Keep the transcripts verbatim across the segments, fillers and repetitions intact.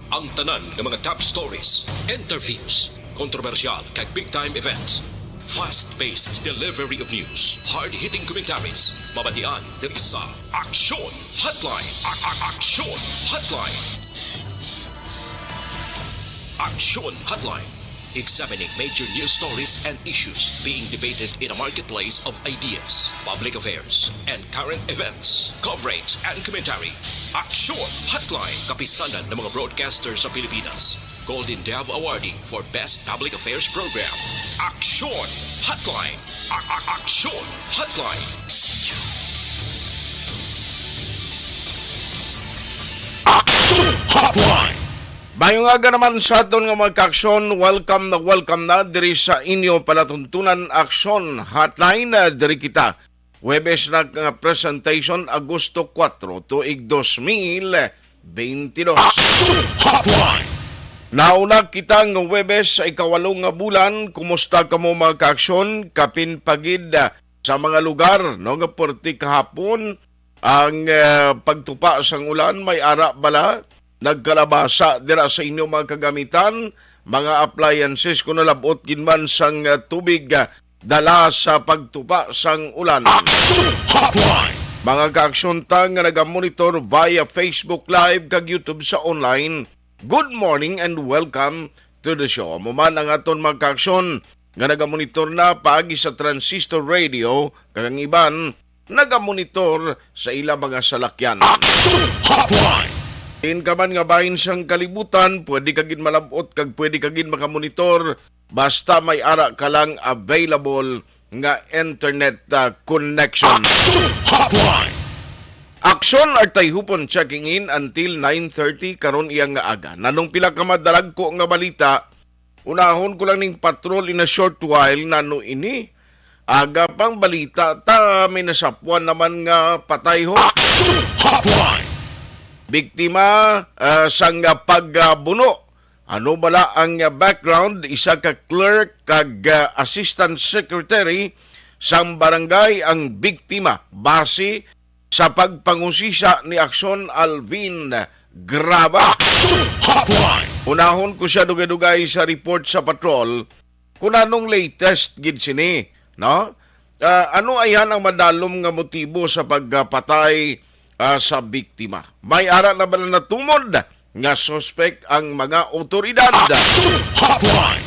Ang tanan nga mga top stories, interviews, kontrobersyal kag big time events. Fast-paced delivery of news, hard-hitting commentaries, mabatian diri sa Aksyon Hotline. A- a- Aksyon Hotline. Aksyon Hotline. Examining major news stories and issues being debated in a marketplace of ideas, public affairs, and current events. Coverage and commentary. Aksyon Hotline. Kapisanan ng mga broadcaster sa Pilipinas. Golden Dove Awardee for Best Public Affairs Program. Aksyon Hotline. A- a- Aksyon Hotline. Aksyon Hotline. Mayong aga naman sa aton nga mga kaaksyon. Welcome na welcome na diri sa inyo palatuntunan, Aksyon Hotline. Ah, diri kita. Huwebes na nga presentation, Agosto kuwatro, tuig dos mil bentidós. Aksyon Hotline. Nauna kita nga Huwebes sa ikawalo nga bulan. Kumusta kamo, mga kaaksyon? Kapin pa gid, ah, sa mga lugar, no, nga perti kahapon ang, ah, pagtupa sang ulan. May ara bala nagkalabasa dira sa inyo mga kagamitan, mga appliances, kung nalab-ot gid man sang, ah, tubig, ah, dala sa pagtupa sang ulan. Aksyon Hotline. Mga kaaksyon ta nga nagamonitor via Facebook Live kag YouTube sa online, good morning and welcome to the show. Amo man ang aton mga kaaksyon nga nagamonitor na paagi sa transistor radio, kag ang iban nagamonitor sa ila mga salakyan. Aksyon Hotline. Diin ka man nga bahin sang kalibutan, pwede ka gid malab-ot kag pwede ka gid makamonitor, basta may ara ka lang available nga internet, ah, connection. Aksyon Hotline. Aksyon Artayhupon checking in until nine thirty karon iya nga aga. Nanong pila ka madalagko nga balita, unahon ko lang ning patrol in a short while. Nano ini? Aga pang balita ta, may nasapuan naman nga patay ho. Aksyon Hotline. Biktima, ah, sang pagbuno. Ano bala ang, ah, background? Isa ka clerk kag, ah, assistant secretary sang barangay ang biktima, base sa pagpangusisa ni Aksyon Alvin Graba. Aksyon Hotline. Unahon ko siya dugay-dugay sa report sa patrol kung anong latest gid sini, no? Ah, ano ayhan ang madalom nga motibo sa pagpatay, ah, sa biktima? May ara na ba na natumod nga suspek ang mga otoridad? Aksyon Hotline.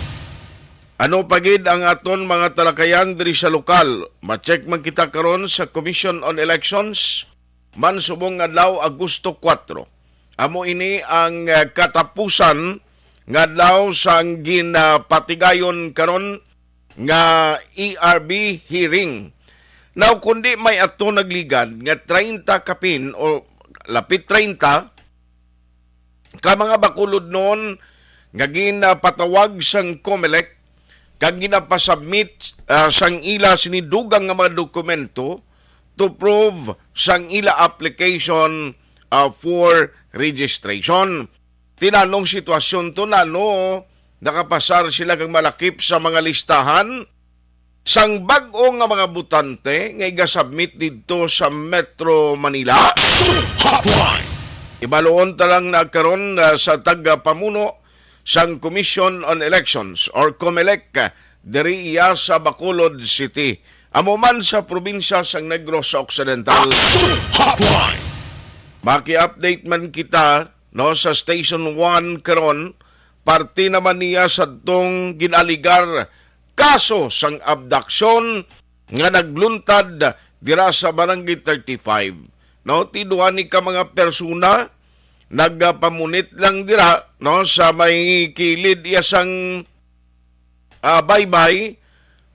Ano pa gid ang aton mga talakayan diri sa lokal? Ma-check man kita karon sa Commission on Elections, man subong adlaw, Agosto kuwatro. Amo ini ang, ah, katapusan nga adlaw sang ginapatigayon karon nga E R B hearing. Now, kundi may ato nagligad nga treinta kapin o lapit treinta ka mga bakulod noon nga ginapatawag sang Comelec kag ginapasubmit, ah, sang ila sini dugang nga mga dokumento to prove sang ila application, ah, for registration. Tinanong sitwasyon to, nano nakapasar sila kag malakip sa mga listahan sang bag-o nga mga botante nga igasubmit didto sa Metro Manila? Aksyon Hotline. Ibaluon ta lang na karon, ah, sa tagapamuno sang Commission on Elections or Comelec, ah, diri iya sa Bacolod City, amo man sa probinsya sang Negros Occidental. Aksyon Hotline. Maki-update man kita, no, sa Station one karon, parte naman niya sa tong ginaligar kaso sang abduction nga nagluntad dira sa Barangay thirty-five. No, ti duha ni ka mga persona nagapamunit lang dira, no, sa may kilid iya sang, ah, baybay.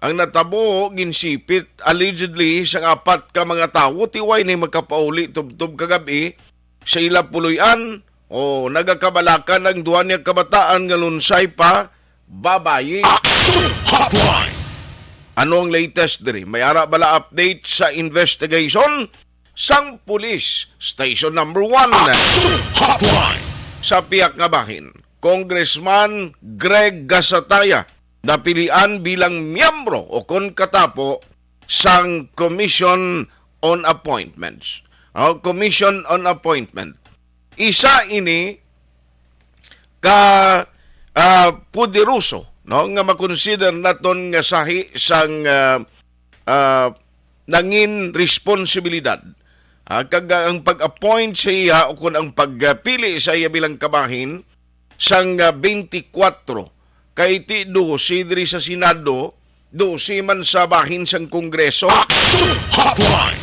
Ang natabo, ginsipit allegedly sang apat ka mga tawo, ti way ni makapauli tubtob kagab-i sa ila puloy-an. O, nagakabalakan ang duha niya kabataan nga lunsay pa babayi. Aksyon Hotline. Ano ang latest diri? May ara bala update sa investigation sang pulis? Station number one. Aksyon Hotline. Sa pihak nga bahin, Congressman Greg Gasataya napilian bilang miyembro o kon katapo sang Commission on Appointments. O, Commission on Appointment. Isa ini ka, ah, poderoso, no, nga makonsider naton nga sahi sang, ah, ah, nangin responsibilidad, ah, kag ang pag-appoint sa iya o kon ang pagpili sa iya bilang kabahin sang, ah, twenty-four, kay ti dose diri sa Senado, dose man sa bahin sang Kongreso. Action Hotline!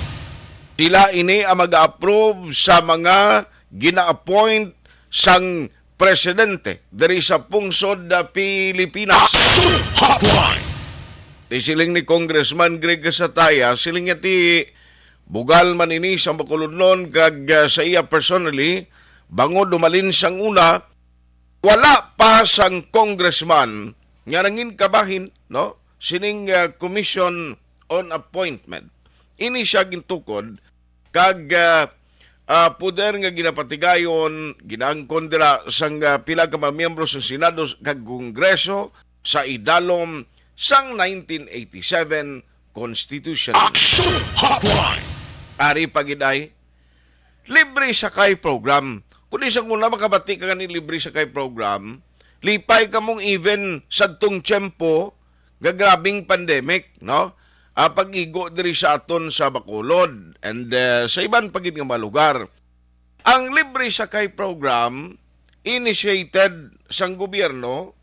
Sila ini ang mag-approve sa mga gina-appoint sang presidente diri sa pungsod na Pilipinas. Action Hotline! Ti siling ni Congressman Greg Casataya, siling niya ti bugal man ini sa Bacolodnon kag, ah, sa iya personally, bangod humalin sang una, wala pa sang congressman nga nangin kabahin, no, sining, ah, Commission on Appointment. Ini siya gintukod kag, ah, ah, poder nga ginapatigayon, ginaangkon dira sang, ah, pila ka mga miyembro sa Senado kag Kongreso sa idalom sang nineteen eighty-seven Constitution. Action Hotline! Ari pa gid ay libre sakay program. Kung di sa una makabati ka ni libre sakay program, lipay ka mong even sadtong tiyempo nga grabing pandemic, no? Ah, pag-igo diri sa aton sa Bacolod and, eh, sa iban pa gid nga mga lugar. Ang libre sakay program initiated sang gobyerno,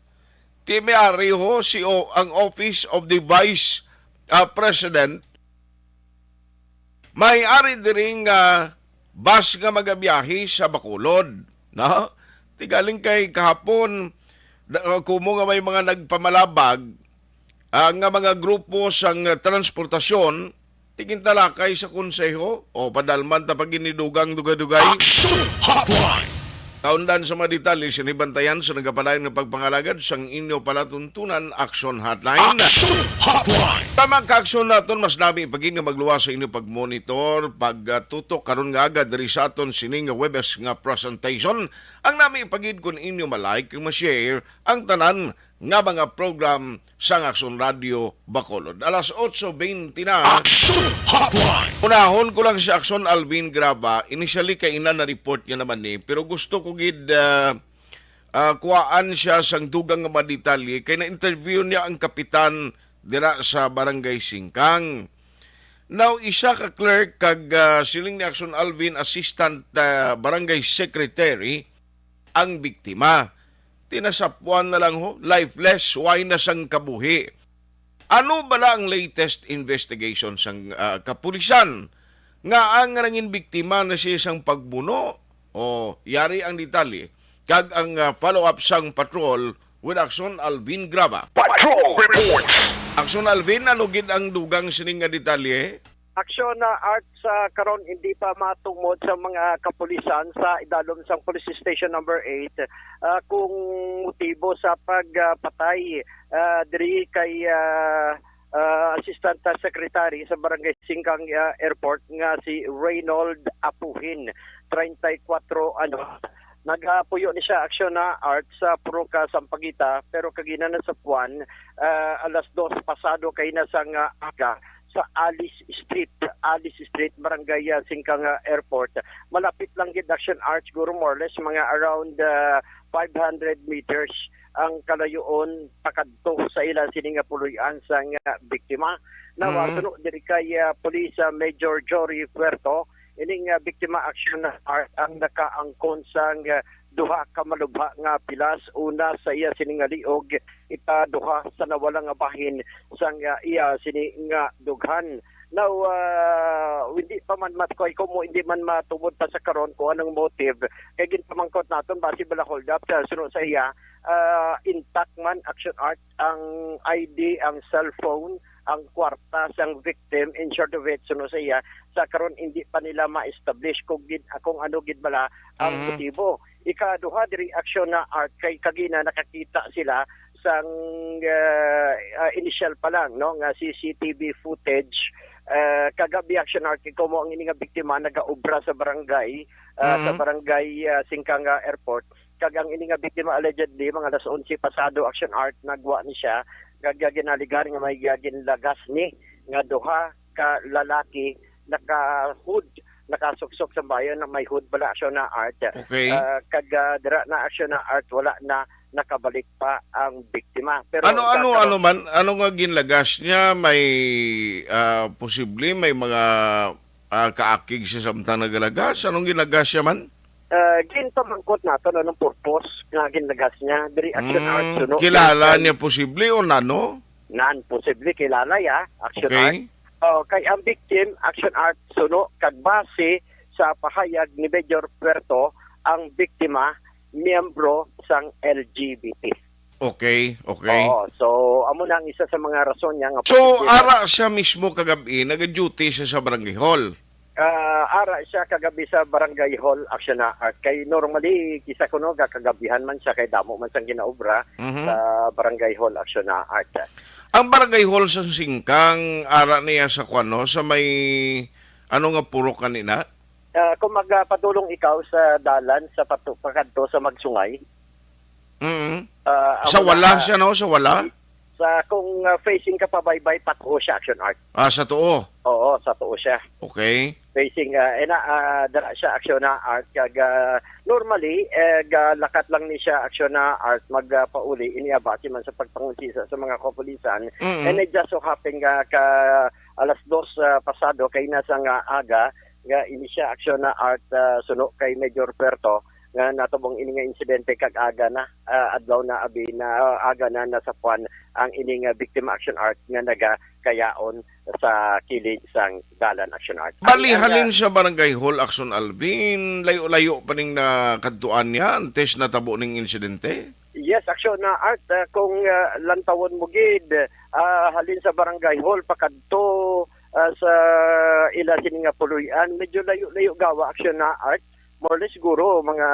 ti may ari ho si o, ang Office of the Vice, ah, President, may ari diri nga bus nga magabiyahe sa Bacolod, no? Ti galing kay kahapon, da-, kumo nga may mga nagpamalabag, ah, nga mga grupo sang, ah, transportasyon, ti gintalakay sa konseho. O, padalman ta pag inidugang dugay-dugay. Action Hotline! Kaundan sa mga detalye, sinibantayan sa nagapadayon nga pagpangalagad sang inyo palatuntunan, Action Hotline. Action Hotline! Tama ka, Action naton, mas nami pa gid nga magluwas sa inyo pag-monitor, pagtutok karon nga aga diri sa aton sining nga Webes nga presentation. Ang nami pa gid kun inyo ma-like kag ma-share ang tanan nga mga program sang Action Radio Bacolod. Alas otso bente na. Action Hotline! Unahon ko lang si Action Alvin Graba. Initially, kay ina na-report niya naman ni, pero gusto ko gid, ah, ah, kuhaan siya sang dugang nga mga detalye, kay na-interview niya ang kapitan dira sa Barangay Singkang. Now, isa ka clerk kag, ah, siling ni Action Alvin, assistant, ah, barangay secretary, ang biktima. Tinasapuan na lang ho, lifeless, way na sang kabuhi. Ano bala ang latest investigation sang, ah, kapulisan? Nga ang nangin biktima na siya sang pagbuno? O, yari ang detalye. Kag ang, ah, follow-up sang patrol with Action Alvin Graba. Patrol Reports! Action Alvin, ano gid ang dugang sining nga detalye? Action na Art, sa karon hindi pa matumod sa mga kapulisan sa idalom sang Police Station Number Eight, ah, kung motibo sa pagpatay, ah, diri kay, ah, ah, Assistant Secretary sa Barangay Singkang, ah, Airport nga si Reynold Apuhin, treinta y cuatro anyos. Nagapuyo ni siya, Action na Art, sa purok, ah, Sampaguita, pero kagina na sa puan, ah, alas dos pasado kay na sang aga sa Alice Street, Alice Street, Barangay, ah, Singkang, ah, Airport. Malapit lang gid, Action Art, siguro more or less mga around, ah, five hundred meters ang kalayoon pakadto sa ila sini nga puloy-an sang, ah, biktima. Now, ah, Mhm. suno diri kay, ah, Police, ah, Major Jory Puerto, ining, ah, biktima, Action Art, ang nakaangkon sang, ah, duha ka malubha nga pilas, una sa iya sini nga liog, ikaduha sa nawala nga bahin sang, ah, iya sini nga dughan. Now, ah, hindi pa man mat-, kay kumo hindi man matumod pa sa karon kung anong motive. Kay ginpamangkot naton basi bala hold up sa suno sa iya, ah, intact man, Action Art, ang I D, ang cellphone, ang kwarta sang victim, in short of it, suno sa iya, sa karon hindi pa nila ma-establish kung gid, kung ano gid bala ang Mhm. motibo. Ikaduha diri, Action na Art, kay kagina nakakita sila sang, ah, ah, initial pa lang, no, nga C C T V footage, ah, kagabi, Action Art, kay kumo ang ini nga biktima nagaobra sa barangay, ah, sa Mhm. barangay, ah, Singkang, ah, Airport. Kag ang ini nga biktima allegedly mga alas onse pasado, Action Art, nagwa ni siya, kag, ah, ginaligan nga may, ah, ginlagas ni nga duha ka lalaki naka-hood nakasuksok sa bayan na may hood bala, Aksyon na Art. Okay. Ah, kag ah, dira na, Aksyon na Art, wala na nakabalik pa ang biktima. Pero Ano, sa ano, karon- ano man, ano nga ginlagas niya? May ah, posible may mga ah, kaakig siya samtang nagalagas? Anong ginlagas siya man? Ah, ginpamangkot nato no, anong purpose nga ginlagas niya. Diri, Aksyon Art, Mm, suno. kilala Kay niya posible o nano? Nan, posible kilala ya, Aksyon Art. Okay. Oh, kay ang victim, Aksyon Art, suno kag base sa pahayag ni Major Puerto, ang biktima miyembro sang L G B T. Okay, okay. Oo, so amo na ang isa sa mga rason niya nga So, posible. ara siya mismo kagabi, nag-duty siya sa barangay hall. Ah, ara siya kagabi sa barangay hall, Aksyon na Art. Kay normally, kisa kuno gakagabihan man siya kay damo man sang ginaobra Mhm. sa barangay hall, Aksyon na Art. Ang barangay hall sa Singkang, ara niya sa kuan, no, sa may, ano nga purok kanina? Ah, kung magpadulong ikaw sa dalan sa patu- pakadto sa Magsungay, Mm. ah, Sa amo wala na- siya, no? Sa wala? Sa kung ah, facing ka pabaybay, patuo siya, Aksyon Art. Ah, sa tuo. Oo, sa tuo siya. Okay. Facing, ah, ina, ah, dara siya, Aksyon na Art. Kag ah, normally, eh, galakat lang ni siya, Aksyon na Art, magpauli. Ini abati man sa pagpangunsi sa, sa mga kapulisan. Mm. And it just so happen nga ka alas dos ah, pasado, kay nasa nga aga, nga ini siya, Aksyon na Art, ah, suno kay Major Puerto, nga natubong ini nga insidente kag aga na, ah, adlaw na abi na, ah, aga na nasapuan ang ini nga biktima, Aksyon Art, nga nagakayaon sa kilid sang dalan, Aksyon Art. Bali, Ang, ang, halin ah, sa barangay hall, Aksyon Alvin, layo-layo pa ning nakadtuan niya antes natabo ning insidente? Yes, Aksyon na Art, ah, kung ah, lantawon mo gid, ah, halin sa barangay hall pakadto ah, sa ila sini nga puloy-an, medyo layo-layo gawa, Aksyon na Art. More or less siguro mga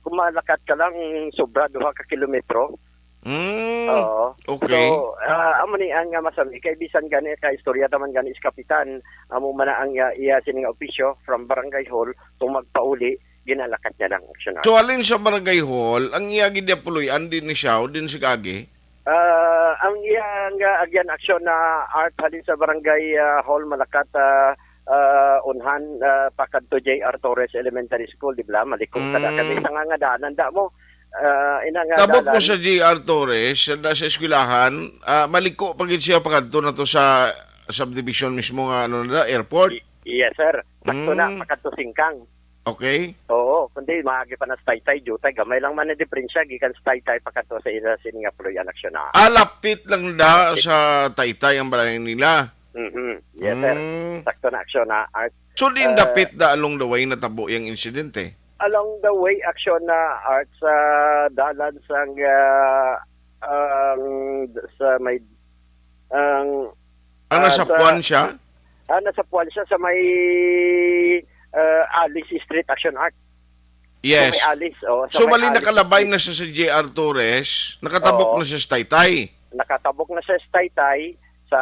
kung malakat ka lang, sobra duha ka kilometro. Mm. Oo. Okay. So, ah, amo ni ang ah, masami kay bisan gani ka istorya taman gani is kapitan, amo man na ang ah, iya sini nga opisyo from barangay hall, kung magpauli, ginalakat niya lang, Aksyon na Art. So, halin sa barangay hall, ang iya gid puloy-an din ni siya, o din si Kagi? Ah, ang iyang ah, agyan, Aksyon na Art, halin sa barangay ah, hall, malakat ah, ah, unhan ah, pakadto J R Torres Elementary School, di ba? Malikong ka na Mm. kami sa nga nga daanan, da mo. Ah, ina nga Tabok mo dalan. Sa J R Torres, sa, sa eskwelahan, ah, maliko pa gid siya pakadto na to sa subdivision mismo nga, ano na, airport. Y- yes, sir. Sakto na, Mm. pakadto Singkang. Okay? Oo, kundi maagi pa na sa Taytay, Jutay. Gamay lang man ang diferensya gikan sa Taytay pakadto sa ila sini nga puloy-an, Aksyon na. Ah, lapit lang da Lapit. Sa Taytay ang balay nila. Mhm. Yes, sir. Mm. Sakto na, Aksyon na Art. So, din Ah, dapit da along the way natabo yung insidente. Along the way, Aksyon na Art, sa dalan sang ah, ang sa may ang Ang ah, nasapuan sa- siya? Ah, nasapuan siya sa may ah, Alice Street, Aksyon Art. Yes. Sa may Alice, oh, sa So, may bali Alice nakalabay Street. Na siya sa J R Torres, nakatabok Oo. Na siya sa Taytay. Nakatabok na siya sa Taytay, sa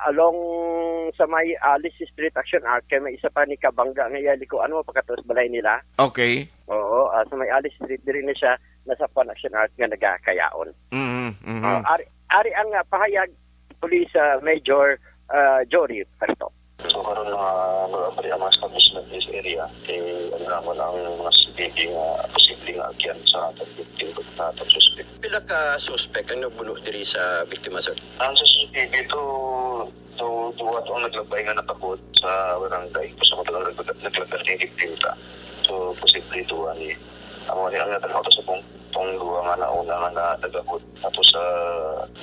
along sa may Alice Street, Aksyon Art, kay may isa pa ni kabangga nga iya liko, ano, pagkatos balay nila. Okay. Oo, ah, sa may Alice Street, diri na siya nasapuan, Aksyon Art, nga nagakayaon. Mhm, mhm. Ah, ari, ari ang ah, pahayag Police ah, Major ah, Jory Perto. So karon, mga mag-abri ang mga establishment in this area, kay ano namon ang mga C C T V nga posible nga agyan sa atong victim, sa atong suspect. Pila ka suspect ang nabuno diri sa biktima, sir? Ang sa C C T V to, to duwa to ang naglabay nga nakabot sa barangay. Gusto ko talaga naglag-, naglabay ang victim ta. So posible duwa ni, amo ni ang natanaw to sa kung tong duwa nga nauna nga na nagabot. Tapos sa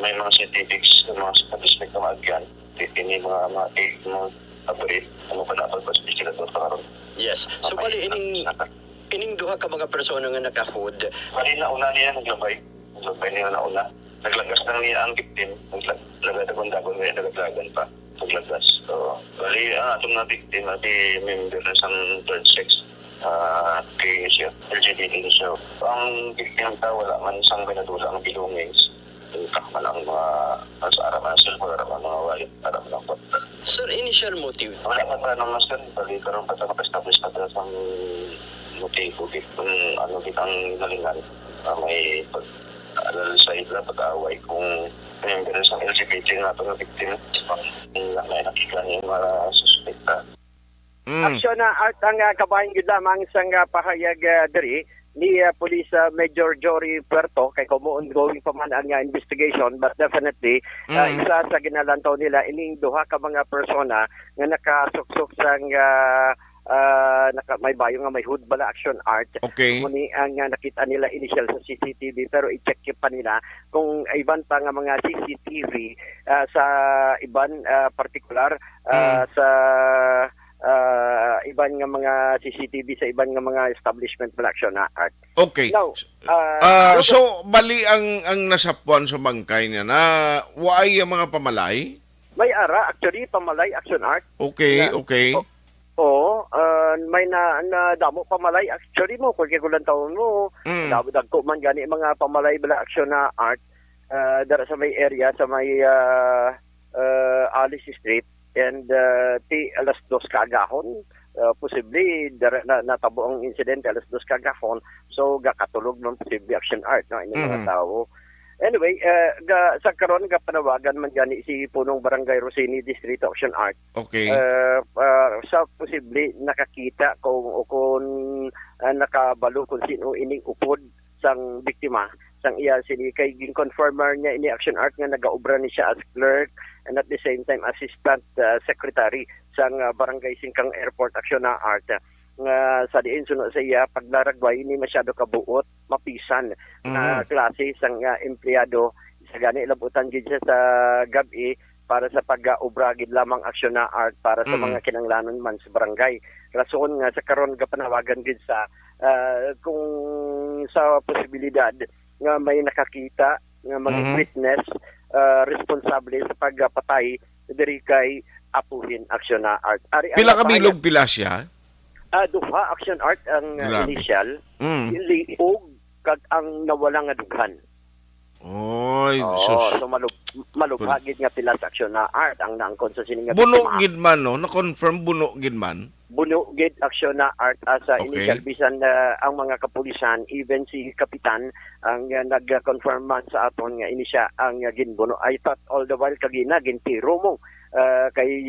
may mga C C T V sa mga establishment nga maagyan, kini mga mga eight mo abri, ano pa na pagpasbisilador pa karon. Yes. So, bali, ining, ining duha ka mga persona nga naka-hood. Bali, nauna niya naglabay. Naglabay niya nauna. Naglagas lang niya ang victim. Naglag-, nagadagon-dagon niya, nagadagon pa. Naglagas. So, bali, ang atong na victim, ati member na sang third sex. Ah, kay siya, L G B T siya. Ang victim ta, wala man sang pinadula ang belongings. Intact man ang mga, ang sa ara man, cellphone, ara man, mga wallet, ara man ang kwarta. Sir, initial motive? Wala pa pa naman, sir. Bali, karon pa sa maka-establish pa sa sang motibo, gid, kung ano, gid ang nalingan. Ah, may pag-alal sa ila, pag-away, kung member sa L G B T nga itong victim, na may nakita niya yung mga suspect, ah. Mm. Aksyon na, Art, ang, ah, kabahin gid lamang sang, ah, pahayag, ah, diri ni, ah, Police, ah, Major Jory Puerto, kay kumo ongoing pa man ang, ah, investigation, but definitely, ah, Mm. isa sa ginalantaw nila ining duha ka mga persona nga nakasuksok sang, ah, ah, naka-, may bayo nga may hood bala, Aksyon, Art. Okay. Amo ni ang, ah, nakita nila initial sa C C T V, pero i-check pa nila kung iban pa nga mga C C T V, ah, sa iban, ah, partikular, ah, Mm. sa, ah, iban nga mga C C T V sa iban nga mga establishment bala, Aksyon, Art. Okay. Now, S-, ah, ah, ano so, bali ang, ang nasapwan sa bangkay niya na waay ang mga pamalay? May ara, actually, pamalay, Aksyon, Art. Okay, Na, okay. o-, oo, ah, may na, na damo pamalay, actually, mo, kung kagulantawon mo, Mm. damo, dagko man gani mga pamalay bala, Aksyon, Art, ah, dara sa may area, sa may, ah, ah, Alice Street, and, ah, ti alas dos kaagahon, ah, posible, dara na, natabo ang insidente alas dos kaagahon, so, gakatulog man posible, Aksyon, Art, no, ining mga Mhm. tawo. Anyway, ah, ga, sa karon, gapanawagan man gani si Punong Barangay Rosini, Distrito, Aksyon, Art. Okay. Ah, ah, sa posible nakakita kung, o kung, ah, nakabalo kung sino ining upod sang biktima, sang iya sini, kay gin-confirm man niya ini, Aksyon, Art, nga nagaobra ni siya as clerk and at the same time assistant, ah, secretary sang, ah, Barangay Singkang Airport, Aksyon, Art, nga sa diin suno sa iya paglaragway, hindi masyado kabuot, mapisan na Mhm. klase sang, ah, empleyado. Sa gani, labutan gid siya sa gab-i para sa pag-obra gid lamang, Aksyon, Art, para sa Mhm. mga kinahanglanon man sa barangay. Rason nga sa karon gapanawagan gid sa, ah, kung sa posibilidad nga may nakakita nga mga Mhm. witness, ah, responsable sa pagpatay diri kay Apuhin, Aksyon, Art. Ari ang Pila ka pahayag. Bilog pila siya? Ah, duha, Aksyon, Art, ang, ah, Grabe. initial. Mm. Liog kag ang nawala nga dughan. Oy, Oo, sus. So malub-, malubha Kun- gid nga pila sa, Aksyon, Art, ang naangkon sa sini nga Buno biktima. Gid man, no? Na-confirm buno gid man? Buno gid, Aksyon, Art, as a Okay. initial, bisan, ah, ang mga kapulisan, even si Kapitan, ang, ah, nag-confirm man sa aton nga ini siya ang, ah, ginbuno. I thought all the while kagina gintiro mo, ah, kay,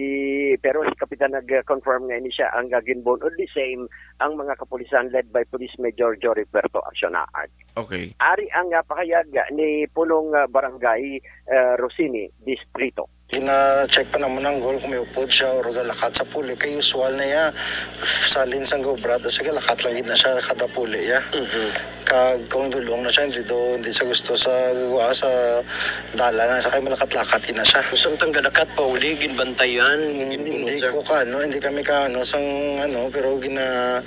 pero si Kapitan nag-confirm nga ini siya ang, ah, ginbuno. The same ang mga kapulisan led by Police Major Jory Puerto, Aksyon, Art. Okay. Ari ang, ah, pahayag ni Punong, ah, Barangay, ah, Rosini, Distrito. Gina-check pa namon ang goal kung may upod siya or galakat sa puli. Kay usual na iya, salin sang gobra, tapos galakat lang gid na siya kada puli, ya. Mhm. Kag kung dulong na siya, hindi do, hindi siya gusto sa, sa dalan na sa kay malakat-lakat gid na siya. Samtang galakat pa uli, ginbantayan, Hindi, hindi ginbunusan. Ko ka, ano, hindi kami ka, ano, sang, ano, pero gina-,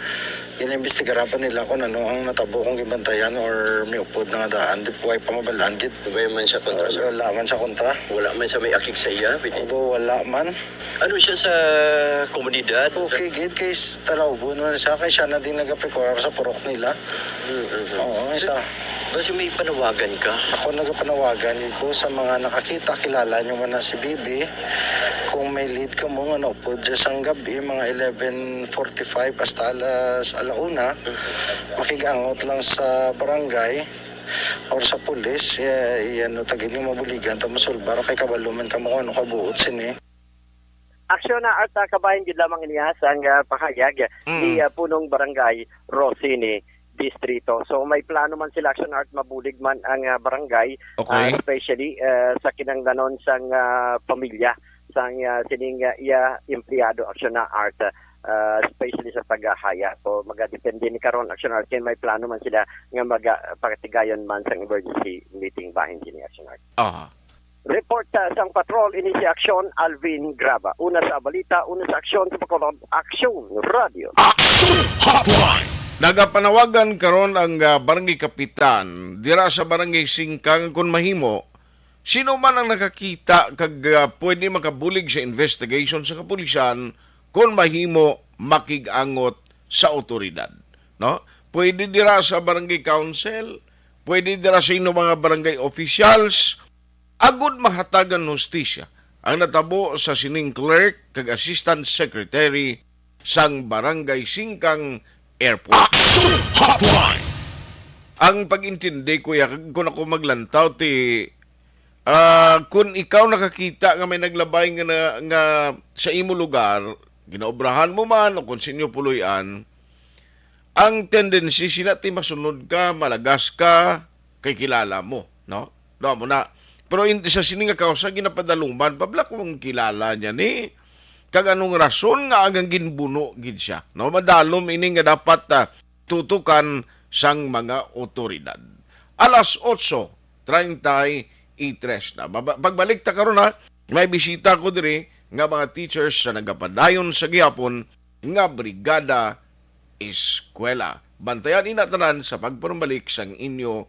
ginaimbestigaran pa nila kung ano ang natabo, kung ginbantayan or may upod na nga daan. Di po ay pa mabalaan gid. Di ba man siya kontra, sir? Wala man siya kontra. Wala man siya may akig sa iya, pwede? Although wala man. Ano siya sa komunidad? Okay, gid, kay s-, talawbon man siya, kay siya na din nagapikurar sa purok nila. Mm, mm, mm. Oo, isa. Basi may panawagan ka? Ako nagapanawagan ko sa mga nakakita, kilala nyo man na si Bibi. Kung may lead ka mo nga naupod siya sang gabi, mga eleven forty-five hasta alas alauna, Mm. makig-angot lang sa barangay or sa pulis, eh, i-ano, tagin nga mabuligan ta masulbar kay kabalo man ka mo kung ano kabuot sini. Aksyon na, Art, ah, kabahin gid lamang niya sang, ah, pahayag Mm. ni, ah, Punong Barangay Rosini Distrito. So, may plano man sila, Aksyon, Art, mabulig man ang, ah, barangay, Okay. ah, especially, ah, sa kinahanglanon sang, ah, pamilya sang, ah, sining, ah, iya empleyado, Aksyon na, Art, ah, especially sa paghahaya. So, magadepende ni karon, Aksyon, Art, kay may plano man sila nga maga-, pagatigayon man sang emergency meeting bahin sini, Aksyon, Art. Aha. Report, ah, sang patrol, ini si Aksyon Alvin Graba. Una sa balita, una sa aksyon sa Bacolod, Aksyon Radio. Action Hotline. Nagapanawagan karon ang, ah, barangay kapitan dira sa barangay Singkang, kung mahimo, sino man ang nakakita kag, ah, pwede makabulig sa investigation sa kapulisan, kung mahimo, makig-angot sa awtoridad, no? Pwede dira sa barangay council, pwede dira sa inyong mga barangay officials, agud mahatagan hustisya ang natabo sa sining clerk kag assistant secretary sang Barangay Singkang Airport. Action Hotline. Ang pag-intindi, kuya, kag kun ako maglantaw, ti, ah, kun ikaw nakakita nga may naglabay nga na, nga sa imo lugar, ginaobrahan mo man o kung sa inyo puloy-an, ang tendency sina ti masunod ka, malagas ka, kay kilala mo, no? Do mo na. Pero in, sa sini nga kausa, ginapadaluman, pabla kung kilala niya ni, kag anong rason nga agang ginbuno gid siya, no? Madalom ini nga dapat, ah, tutukan sang mga otoridad. Alas otso treinta y tres na. Baba-, pagbalik ta karon, ha, may bisita ko diri nga mga teachers sa nagapadayon sa gihapon nga Brigada Eskwela. Bantayan ina tanan sa pagpanumbalik sang inyo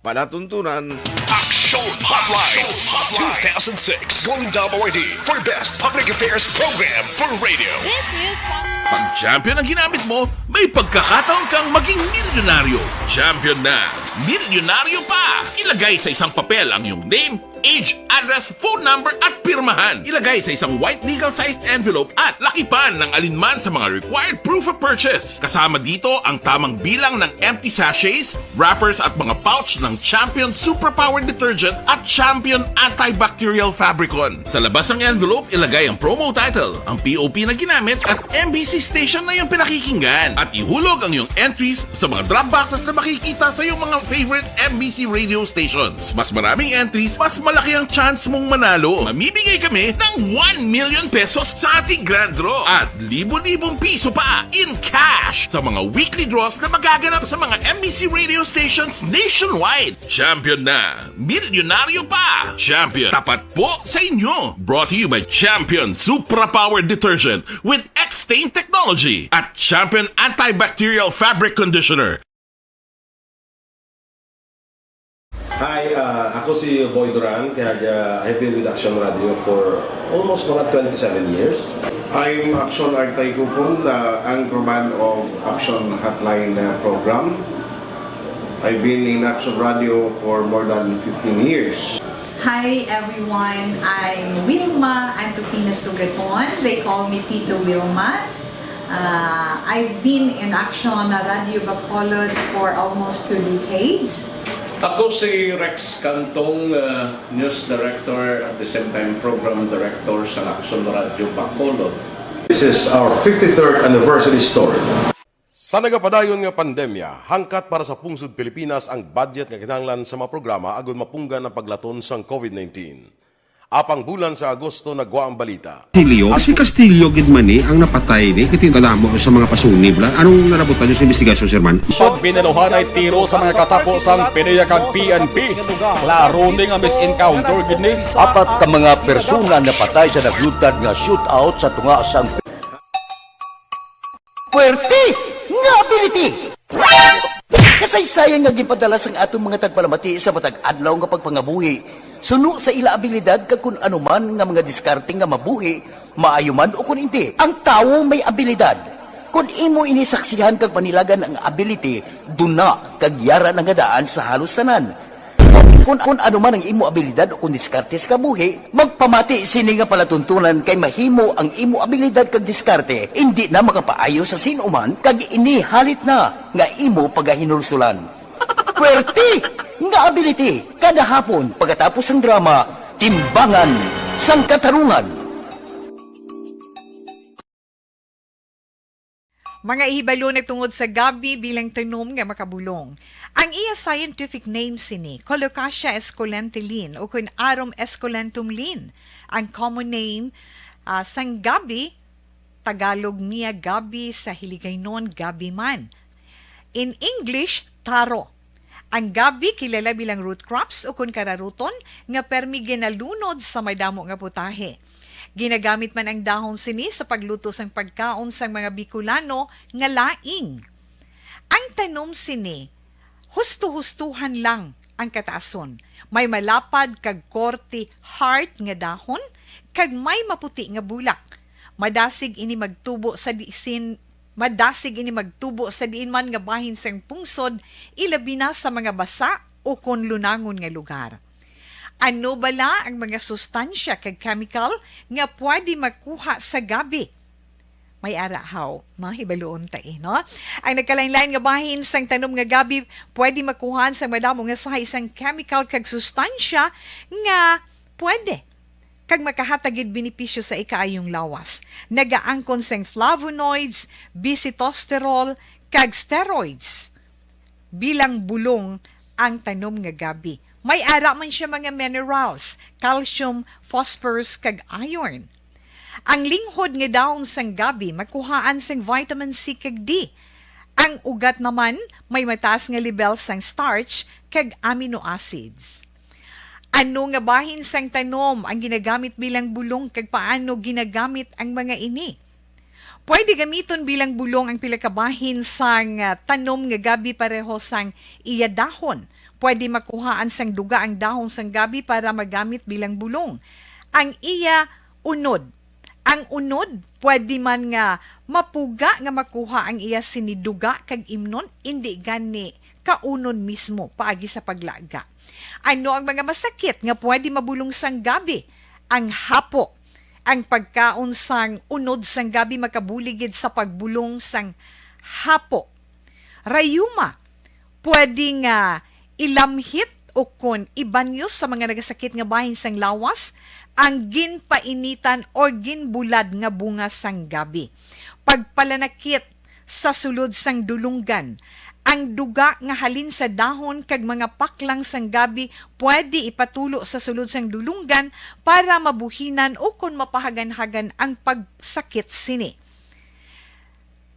palatuntunan. Action Hotline two thousand six Golden Dome Awardee for Best Public Affairs Program for Radio. This news sponsor. Pag champion ang ginamit mo, may pagkakataon kang maging milyonaryo. Champion na, milyonaryo pa! Ilagay sa isang papel ang iyong name, age, address, phone number, at pirmahan. Ilagay sa isang white legal-sized envelope at lakipan ng alinman sa mga required proof of purchase. Kasama dito ang tamang bilang ng empty sachets, wrappers, at mga pouch ng Champion Superpower Detergent at Champion Antibacterial Fabricon. Sa labas ng envelope, ilagay ang promo title, ang P O P na ginamit, at M B C station na iyong pinakikinggan. At ihulog ang iyong entries sa mga drop boxes na makikita sa iyong mga favorite M B C radio stations. Mas maraming entries, mas malaki ang chance mong manalo. Mamimigay kami ng one million pesos sa ating grand draw at libo-libong piso pa in cash sa mga weekly draws na magaganap sa mga M B C radio stations nationwide. Champion na! Milyonaryo pa! Champion, tapat po sa inyo! Brought to you by Champion Supra Power Detergent with X-Stain Technology at Champion Antibacterial Fabric Conditioner. Hi, uh, ako si Boy Duran, kaya, uh, I've been with Action Radio for almost mga twenty-seven years. I'm Action Artay Kupon, the anchorman of Action Hotline, uh, program. I've been in Action Radio for more than fifteen years. Hi everyone, I'm Wilma Antokina Sugaton. They call me Tito Wilma. Uh, I've been in Action Radio Bacolod for almost two decades. Ako si Rex Cantong, uh, news director at the same time program director sa Action Radio Bacolod. This is our fifty-third anniversary story. Sa nagapadayon nga pandemya, hangkat para sa pungsod Pilipinas ang budget nga kinahanglan sa mga programa agud mapunggan ang paglaton sang covid nineteen. Apang bulan sa Agosto nagwa ang balita. Castillo? Si Castillo gid man ni ang napatay ni, kay kadamo sa mga pasunib la. Anong nalabutan niyo sa investigasyon, Sir Man? Pag binaluhanay tiro sa mga katapo sang PDEA kag P N P, klaro ni nga mis-encounter gid ni. Apat ka mga persona napatay sa naglutad nga shootout sa tunga sang Puwerte nga ability! Kasaysayan nga ginpadala sang aton mga tagpalamati sa matag adlaw nga pagpangabuhi, suno sa ila abilidad kag kun ano man nga mga diskarte nga mabuhi, maayo man o kun indi. Ang tawo may abilidad. Kun imo ini saksihan kag panilagan ang ability, duna kag yara na nga daan sa halos tanan. Kun, kun ano man ang imo abilidad o kun diskarte sa kabuhi, magpamati sini nga palatuntunan kay mahimo ang imo abilidad kag diskarte indi na makapaayo sa sin-o man kag ini halit na nga imo pagahinulsulan. Puwerte nga ability! Kada hapon, pagkatapos sang drama, Timbangan sang Katarungan. Mga ihibalo na tungod sa gabi bilang tanom nga makabulong. Ang iya scientific name sini, Colocasia esculenta Linn, o kun Arum esculentum Linn. Ang common name, ah, sang gabi, Tagalog niya gabi, sa Hiligaynon gabi man. In English, taro. Ang gabi kilala bilang root crops o kun kararuton nga permi ginalunod sa madamo nga putahe. Ginagamit man ang dahon sini sa pagluto sang pagkaon sang mga Bicolano nga laing. Ang tanom sini, husto-hustuhan lang ang kataason. May malapad kag korte heart nga dahon kag may maputi nga bulak. Madasig ini magtubo sa diin Madasig ini magtubo sa diin man nga bahin sang pungsod, ilabi na sa mga basa o kon lunangon nga lugar. Ano bala ang mga sustansya kag chemical nga pwede makuha sa gabi? May ara haw, no? Hibaluon ta, eh, no? Ang nagkalain-lain nga bahin sang tanom nga gabi pwede makuha sa madamo nga sahi sang chemical kag sustansya nga pwede kag makahatag gid benepisyo sa ikaayong lawas. Nagaangkon sing flavonoids, bisitosterol, kag steroids bilang bulong ang tanom nga gabi. May ara man siya mga minerals, calcium, phosphorus, kag iron. Ang linghod nga dahon sang gabi makuhaan sing vitamin C kag D. Ang ugat naman may mataas nga lebel sang starch kag amino acids. Ano nga bahin sang tanom ang ginagamit bilang bulong, kag paano ginagamit ang mga ini? Pwede gamiton bilang bulong ang pila ka bahin sang, ah, tanom nga gabi pareho sang iya dahon. Pwede makuhaan sang duga ang dahon sang gabi para magamit bilang bulong. Ang iya unod. Ang unod, pwede man nga mapuga nga makuha ang iya sini duga kag imnon, indi gani kaunon mismo paagi sa paglaga. Ano ang mga masakit nga pwede mabulong sang gabi? Ang hapo. Ang pagkaon sang unod sang gabi makabulig gid sa pagbulong sang hapo. Rayuma, pwede nga ilamhit o kon ibanyos sa mga nagasakit nga bahin sang lawas ang ginpainitan o ginbulad nga bunga sang gabi. Pagpalanakit sa sulod sang dulunggan. Ang duga nga halin sa dahon kag mga paklang sang gabi pwede ipatulo sa sulod sang dulunggan para mabuhinan o kon mapahaganhagan ang pagsakit sini.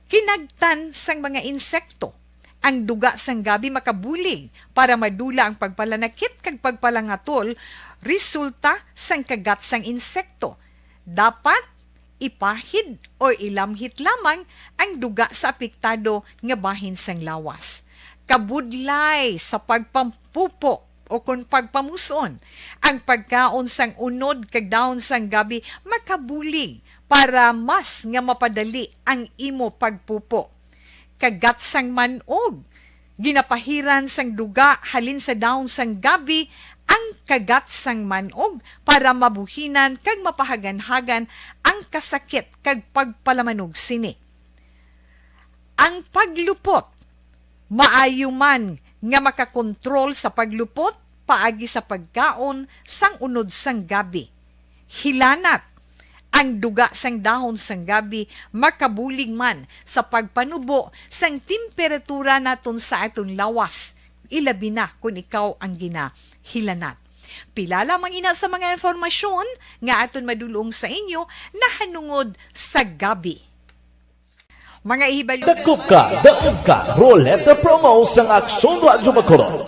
Kinagtan sang mga insekto. Ang duga sang gabi makabulig para madula ang pagpalanakit kag pagpalangatol resulta sang kagat sang insekto. Dapat ipahid o ilamhit lamang ang duga sa apektado nga bahin sang lawas. Kabudlay sa pagpampupo o kon pagpamus-on, ang pagkaon sang unod kag dahon sang gabi makabulig para mas nga mapadali ang imo pagpupo. Kagat sang man-og. Ginapahiran sang duga halin sa dahon sang gabi ang kagat sang man-og para mabuhinan kag mapahaganhagan ang kasakit kag pagpalamanog sini. Ang paglupot. Maayo man nga makakontrol sa paglupot paagi sa pagkaon sang unod sang gabi. Hilanat. Ang duga sang dahon sang gabi makabulig man sa pagpanubo sang temperatura naton sa aton lawas, ilabi na kon ikaw ang ginahilanat. Pila lamang ina sa mga impormasyon nga aton madulong sa inyo nahanungod sa gabi. Mga ihibalo. Dakop ka, daog ka, Roleta Promo sang Aksyon Radyo Bacolod.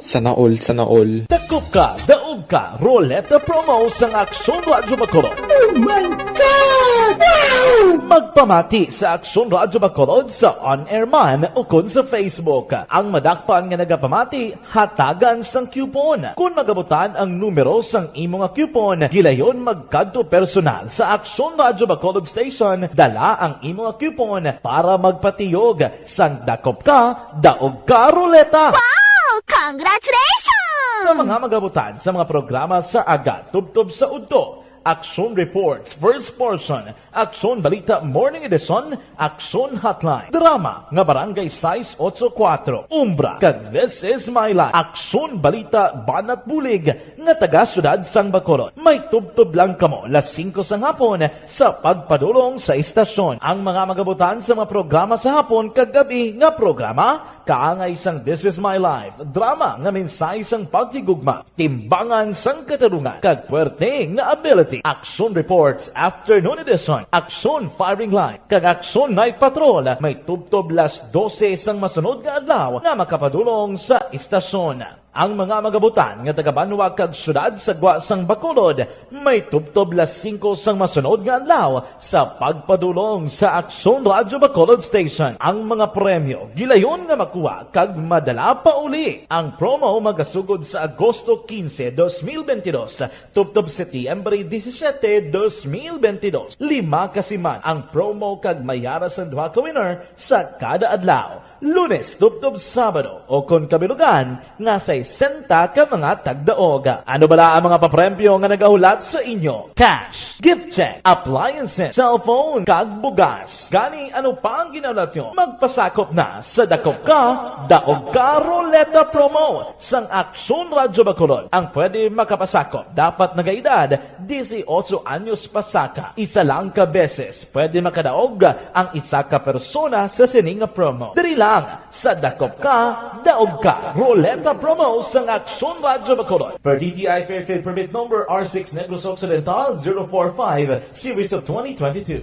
Sana all, sana all. Dakop ka, daog ka, Roleta Promo sang Aksyon Radyo Bacolod. Oh my God! Wow! Magpamati sa Aksyon Radyo Bacolod sa on-air man o kon sa Facebook. Ang madakpan nga nagapamati, hatagan sang coupon. Kon magabutan ang numero sang imo nga coupon, gilayon magkadto personal sa Aksyon Radyo Bacolod Station, dala ang imo nga coupon para magpatiyog sang dakop ka, daog ka, Roleta. Wow! Congratulations! Sa mga magabutan sa mga programa sa aga tubtob sa udto, Aksyon Reports, First Portion, Aksyon Balita Morning Edition, Aksyon Hotline, drama nga Barangay sais otso kuwatro, Umbra, kag This Is My Life, Aksyon Balita Banat Bulig nga taga Siyudad sang Bacolod. May tubtob lang kamo las singko sang hapon sa pagpadulong sa istasyon. Ang mga magabutan sa mga programa sa hapon kag gab-i nga programa, kaangay sang This Is My Life, drama nga mensahe sang paghigugma, timbangan sang katarungan, kag puwerte nga ability. Aksyon Reports Afternoon Edition, Aksyon Firing Line, kag Aksyon Night Patrol may tubtob las dose sang masunod nga adlaw nga makapadulong sa istasyon. Ang mga magabutan nga taga-banwa kag siyudad sa gwa sang Bacolod may tubtob las singko sang masunod nga adlaw sa pagpadulong sa Aksyon Radyo Bacolod Station. Ang mga premyo gilayon nga makuha kag madala pauli. Ang promo magasugod sa Agosto quince, dos mil veintidós, tubtob Setyembre disisiete, dos mil veintidós. Lima ka siman ang promo kag may ara sang duha ka winner sa kada adlaw, Lunes tubtob Sabado, o kon kabilugan nga sa sesenta ka mga tagdaog. Ano bala ang mga papremyo nga nagahulat sa inyo? Cash, gift check, appliances, cellphone, kag bugas. Gani, ano pa ang ginahulat nyo? Magpasakop na sa Dakop Ka, Daog Ka Ruleta Promo sang Aksyon Radyo Bacolod. Ang pwede makapasakop dapat nagaedad dieciocho anyos pasaka. Isa lang ka beses pwede makadaog ang isa ka persona sa sini nga promo. Diri lang sa Dakop Ka, Daog Ka. Ruleta Promo sang Aksyon Radyo Bacolod. Per D T I Fair Trade Permit Number R six Negros Occidental zero four five, Series of twenty twenty-two.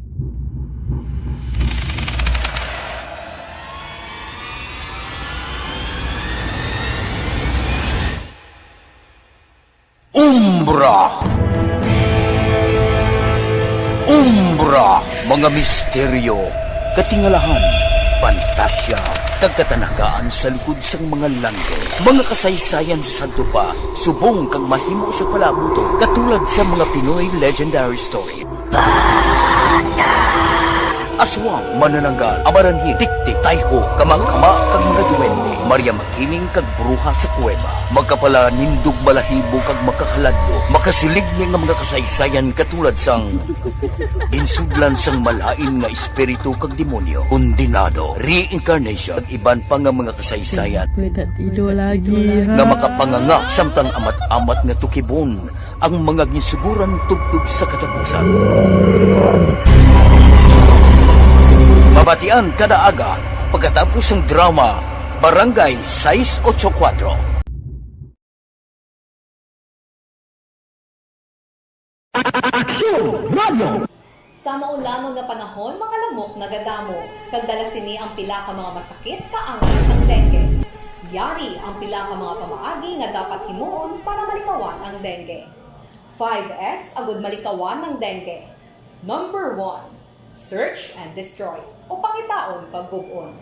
Umbra. Umbra, mga misteryo, katingalahan, pantasya, kag katanagaan sa likod sang mga langgam. Mga kasaysayan sa sadto pa, subong kag mahimo sa palaabuton, katulad sa mga Pinoy legendary story. Aswang, manananggal, amaranhil, tiktik, tayho, kama-kama, kag mga duwende, Maria Makiling, kag bruha sa kuweba. Makapalanindog balahibo kag makakaladlok, makasiling ni nga mga kasaysayan katulad sang ginsudlan sang malain nga espiritu kag demonyo, kondenado, reincarnation, kag iban pa nga mga kasaysayan Pwede tido lagi, nga ha? Makapanganga samtang amat-amat nga tukibon ang mga ginsuguran tubtob sa katapusan. Mabatian kada aga pagkatapos sang drama Barangay Sais Ocho Kuatro. Aksyon Radio! Sa maulangon nga panahon, mga lamok nagadamo, kag dala sini ang pila ka mga masakit kaangay sang dengue. Yari ang pila ka mga pamaagi nga dapat himuon para malikawan ang dengue. Five S agud malikawan ang dengue. Number one, search and destroy, o pangitaon kag gub-on.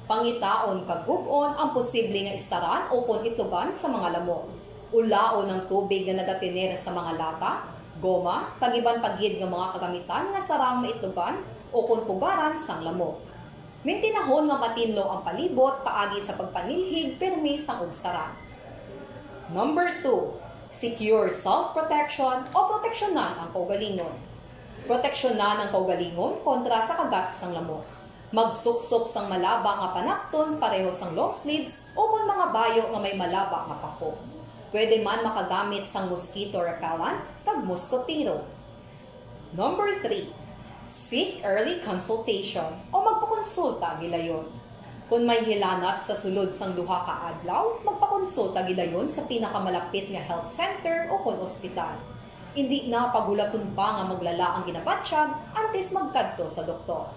Pangitaon kag gub-on ang posible nga istaran ukon itugan sa mga lamok. Ulaon ang tubig nga nagatener sa mga lata, goma, kag iban pa gid nga mga kagamitan nga sarang maitugan ukon pugaran sang lamok. Mintinahon nga matinlo ang palibot paagi sa pagpanilhig pirmi sang ugsaran. Number two, secure self-protection o proteksyonan ang kaugalingon. Proteksyonan ang kaugalingon kontra sa kagat sang lamok. Magsuksok sang malaba nga panapton pareho sang long sleeves ukon mga bayo nga may malaba nga pako. Pwede man makagamit sang mosquito repellent kag moskotero. Number three, seek early consultation o magpakonsulta gilayon. Kon may hilanat sa sulod sang duha ka adlaw, magpakonsulta gilayon sa pinakamalapit nga health center ukon ospital. Indi na paghulaton pa nga maglala ang ginabatyag antes magkadto sa doktor.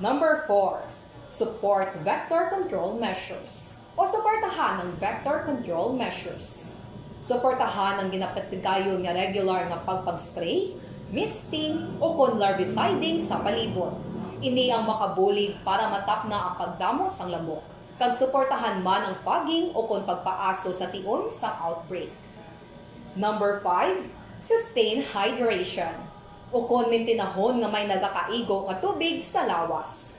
Number four, support vector control measures o suportahan ang vector control measures. Suportahan ang ginapatigayon nga regular nga pagpag-spray, misting, ukon larviciding sa palibot. Ini ang makabulig para matapna ang pagdamo sang lamok, kag suportahan man ang fogging ukon pagpaaso sa tion sang outbreak. Number five, sustain hydration, ukon mintinahon nga may nagakaigo nga tubig sa lawas.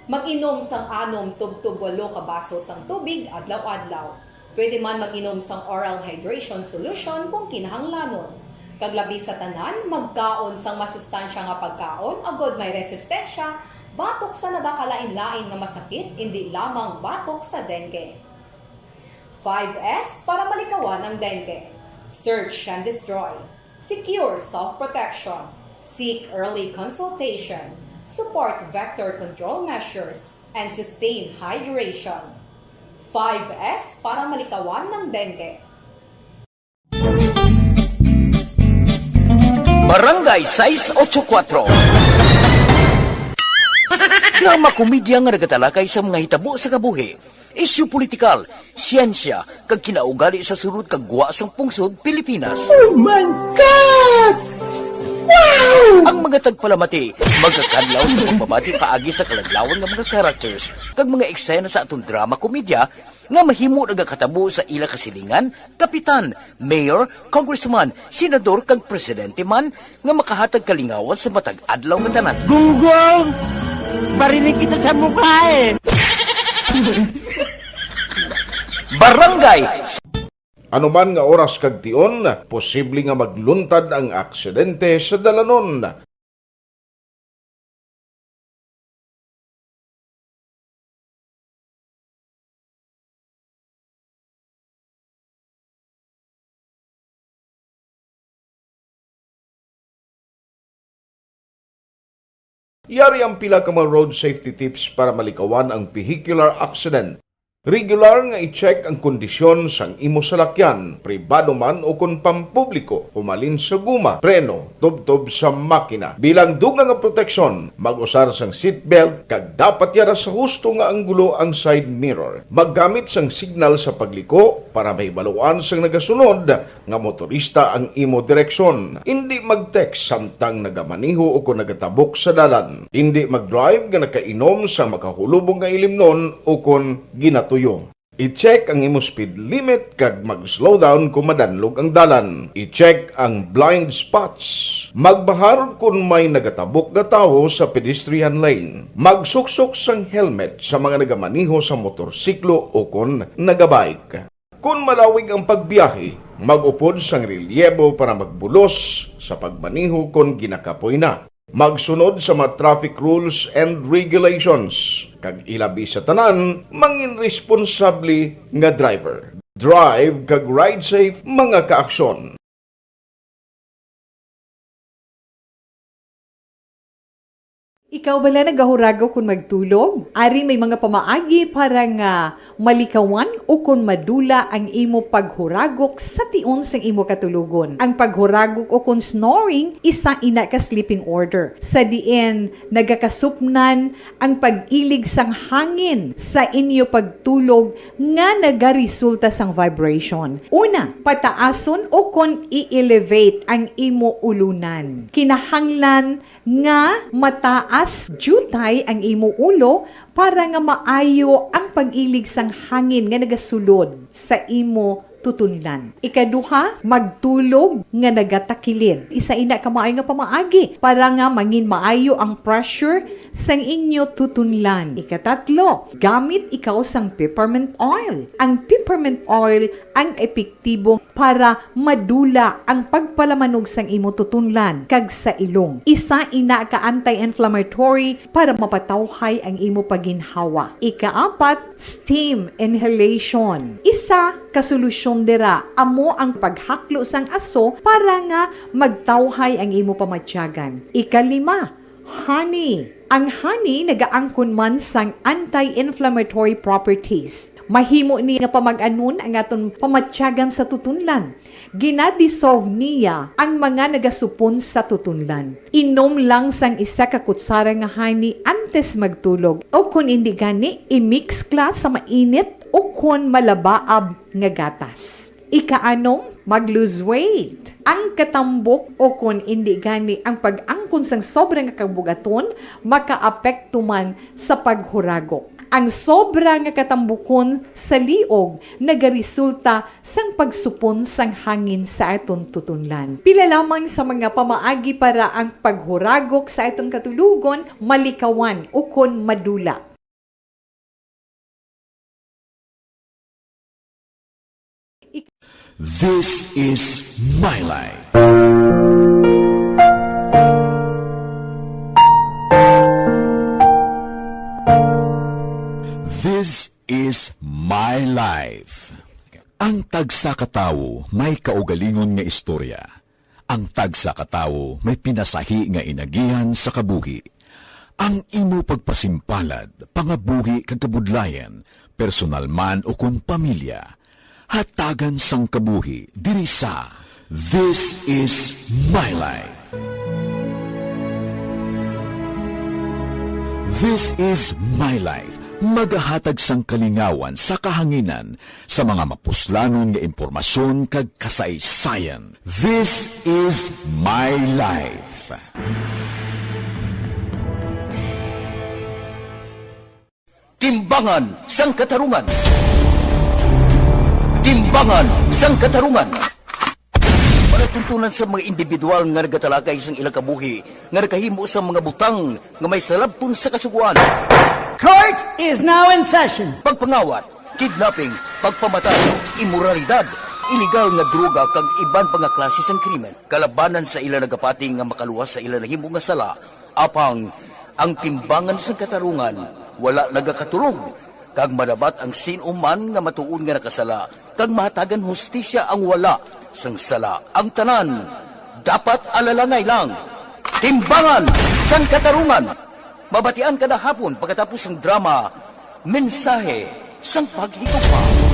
Mag-inom sang anom tubtob walo ka baso sang tubig adlaw-adlaw. Pwede man mag-inom sang oral hydration solution kung kinahanglanon. Kag labi sa tanan, magkaon sang masustansya nga pagkaon agod may resistensya batok sa nagakalain-lain nga masakit, indi lamang batok sa dengue. Five S para malikawan ang dengue. Search and destroy. Secure self-protection. Seek early consultation. Support vector control measures. And sustain hydration. Five S para malikawan ang dengue. Barangay Sais Ocho Kuatro. Drama komedya nga nagatalakay sa mga hitabo sa kabuhi, isyu politikal, siyensya, kag kinaugali sa sulod kag gwa sang pungsod Pilipinas. Oh my God! Wow! Ang mga tagpalamati magakadlaw sa pagbabati paagi sa kaladlawan nga mga characters kag mga eksena sa aton drama komedya nga mahimo nagakatabo sa ila kasilingan, kapitan, mayor, congressman, senador, kag presidente man nga makahatag kalingawan sa matag adlaw nga tanan. Gunggong! Barinig kita sa mukha eh! Barangay. Anuman nga oras kag tion, posible nga magluntad ang aksidente sa dalanon. Yari ang pila ka mga road safety tips para malikawan ang vehicular accident. Regular nga i-check ang kondisyon sang imo salakyan, pribado man o kon pampubliko, humalin sa guma, preno, tubtob sa makina. Bilang dugang nga proteksyon, mag-usar sang seatbelt kag dapat yara sa husto nga anggulo ang side mirror. Maggamit sang signal sa pagliko para mahibaluan sang nagasunod nga motorista ang imo direksyon. Indi mag-text samtang nagamaneho o kon nagatabok sa dalan. Indi mag-drive nga nakainom sa makahulubong nga ilimnon o kon ginatuyo. I-check ang imo speed limit kag mag-slow down kon madanlog ang dalan. I-check ang blind spots. Magbahar kon may nagatabok nga tawo sa pedestrian lane. Magsuksok sang helmet sa mga nagamaneho sa motorsiklo o kon nagabike. Kon malawig ang pagbiyahe, mag-upod sang relyebo para magbulos sa pagmaneho kon ginakapoy na. Magsunod sa mga traffic rules and regulations, kag ilabi sa tanan, mangin responsable nga driver. Drive kag ride safe, mga kaaksyon. Ikaw bala nagahuragok kon magtulog? Ari may mga pamaagi para nga malikawan o kon madula ang imo paghuragok sa tion sang imo katulogon. Ang paghuragok o kon snoring, isa ina ka sleeping order, sa diin nagakasupnan ang pag-ilig sang hangin sa inyo pagtulog nga nagaresulta sang vibration. Una, pataason o kon i-elevate ang imo ulunan. Kinahanglan nga mataas diutay ang imo ulo para nga maayo ang pag-ilig sang hangin nga nagasulod sa imo tutunlan. Ikaduha, magtulog nga nagatakilid. Isa ina ka maayo nga pamaagi para nga mangin maayo ang pressure sang inyo tutunlan. Ikatatlo, gamit ikaw sang peppermint oil. Ang peppermint oil ang epektibo para madula ang pagpalamanog sang imo tutunlan kag sa ilong. Isa ina ka anti-inflammatory para mapatawhay ang imo pagginhawa. Ikaapat, steam inhalation. Isa ka solusyon dira amo ang paghaklo sang aso para nga magtawhay ang imo pamatyagan. Ikalima, honey. Ang honey nagaangkon man sang anti-inflammatory properties. Mahimo ni nga pamag-anon ang aton pamatyagan sa tutunlan. Gina-dissolve niya ang mga nagasupon sa tutunlan. Inom lang sang isa ka kutsara nga honey antes magtulog, o kon indi gani, i-mix kla sa mainit o kon malabaab nga gatas. Ikaanom, mag-lose weight. Ang katambok o kon indi gani ang pag-angkon sang sobra nga kabug-aton makaapekto man sa paghuragok. Ang sobra nga katambukon sa liog nagaresulta sang pagsupon sang hangin sa aton tutunlan. Pila lamang sa mga pamaagi para ang paghuragok sa aton katulogon malikawan ukon madula. This is my life. This is my life. Ang tagsa ka tawo may kaugalingon nga istorya. Ang tagsa ka tawo may pinasahi nga inagihan sa kabuhi. Ang imo pagpasimpalad, pangabuhi kag kabudlayan, personal man ukon pamilya, hatagan sang kabuhi diri sa This is My Life. This is My Life, magahatag sang kalingawan sa kahanginan sa mga mapuslanon nga impormasyon kag kasaysayan. This is My Life. Timbangan sang Katarungan. Timbangan sang Katarungan. Palatuntunan sa mga individual nga nagatalakay sang ilang kabuhi nga nakahimo sang mga butang nga may salabton sa Kasugoan. Court is now in session. Pagpangawat, Kidnapping, pagpamatay, imoralidad, iligal nga droga kag iban pa nga klase sang krimen kalabanan sa ila nagapati nga makaluwas sa ila nahimo nga sala. Apang ang timbangan sang katarungan wala nagakatulog, kag madabat ang sin-o man nga matuod nga nakasala, kag mahatagan hustisya ang wala sang sala. Ang tanan dapat alalangay lang. Timbangan sang Katarungan. Mabatian kada hapon pagkatapos sang drama, Mensahe sang Paghigugma.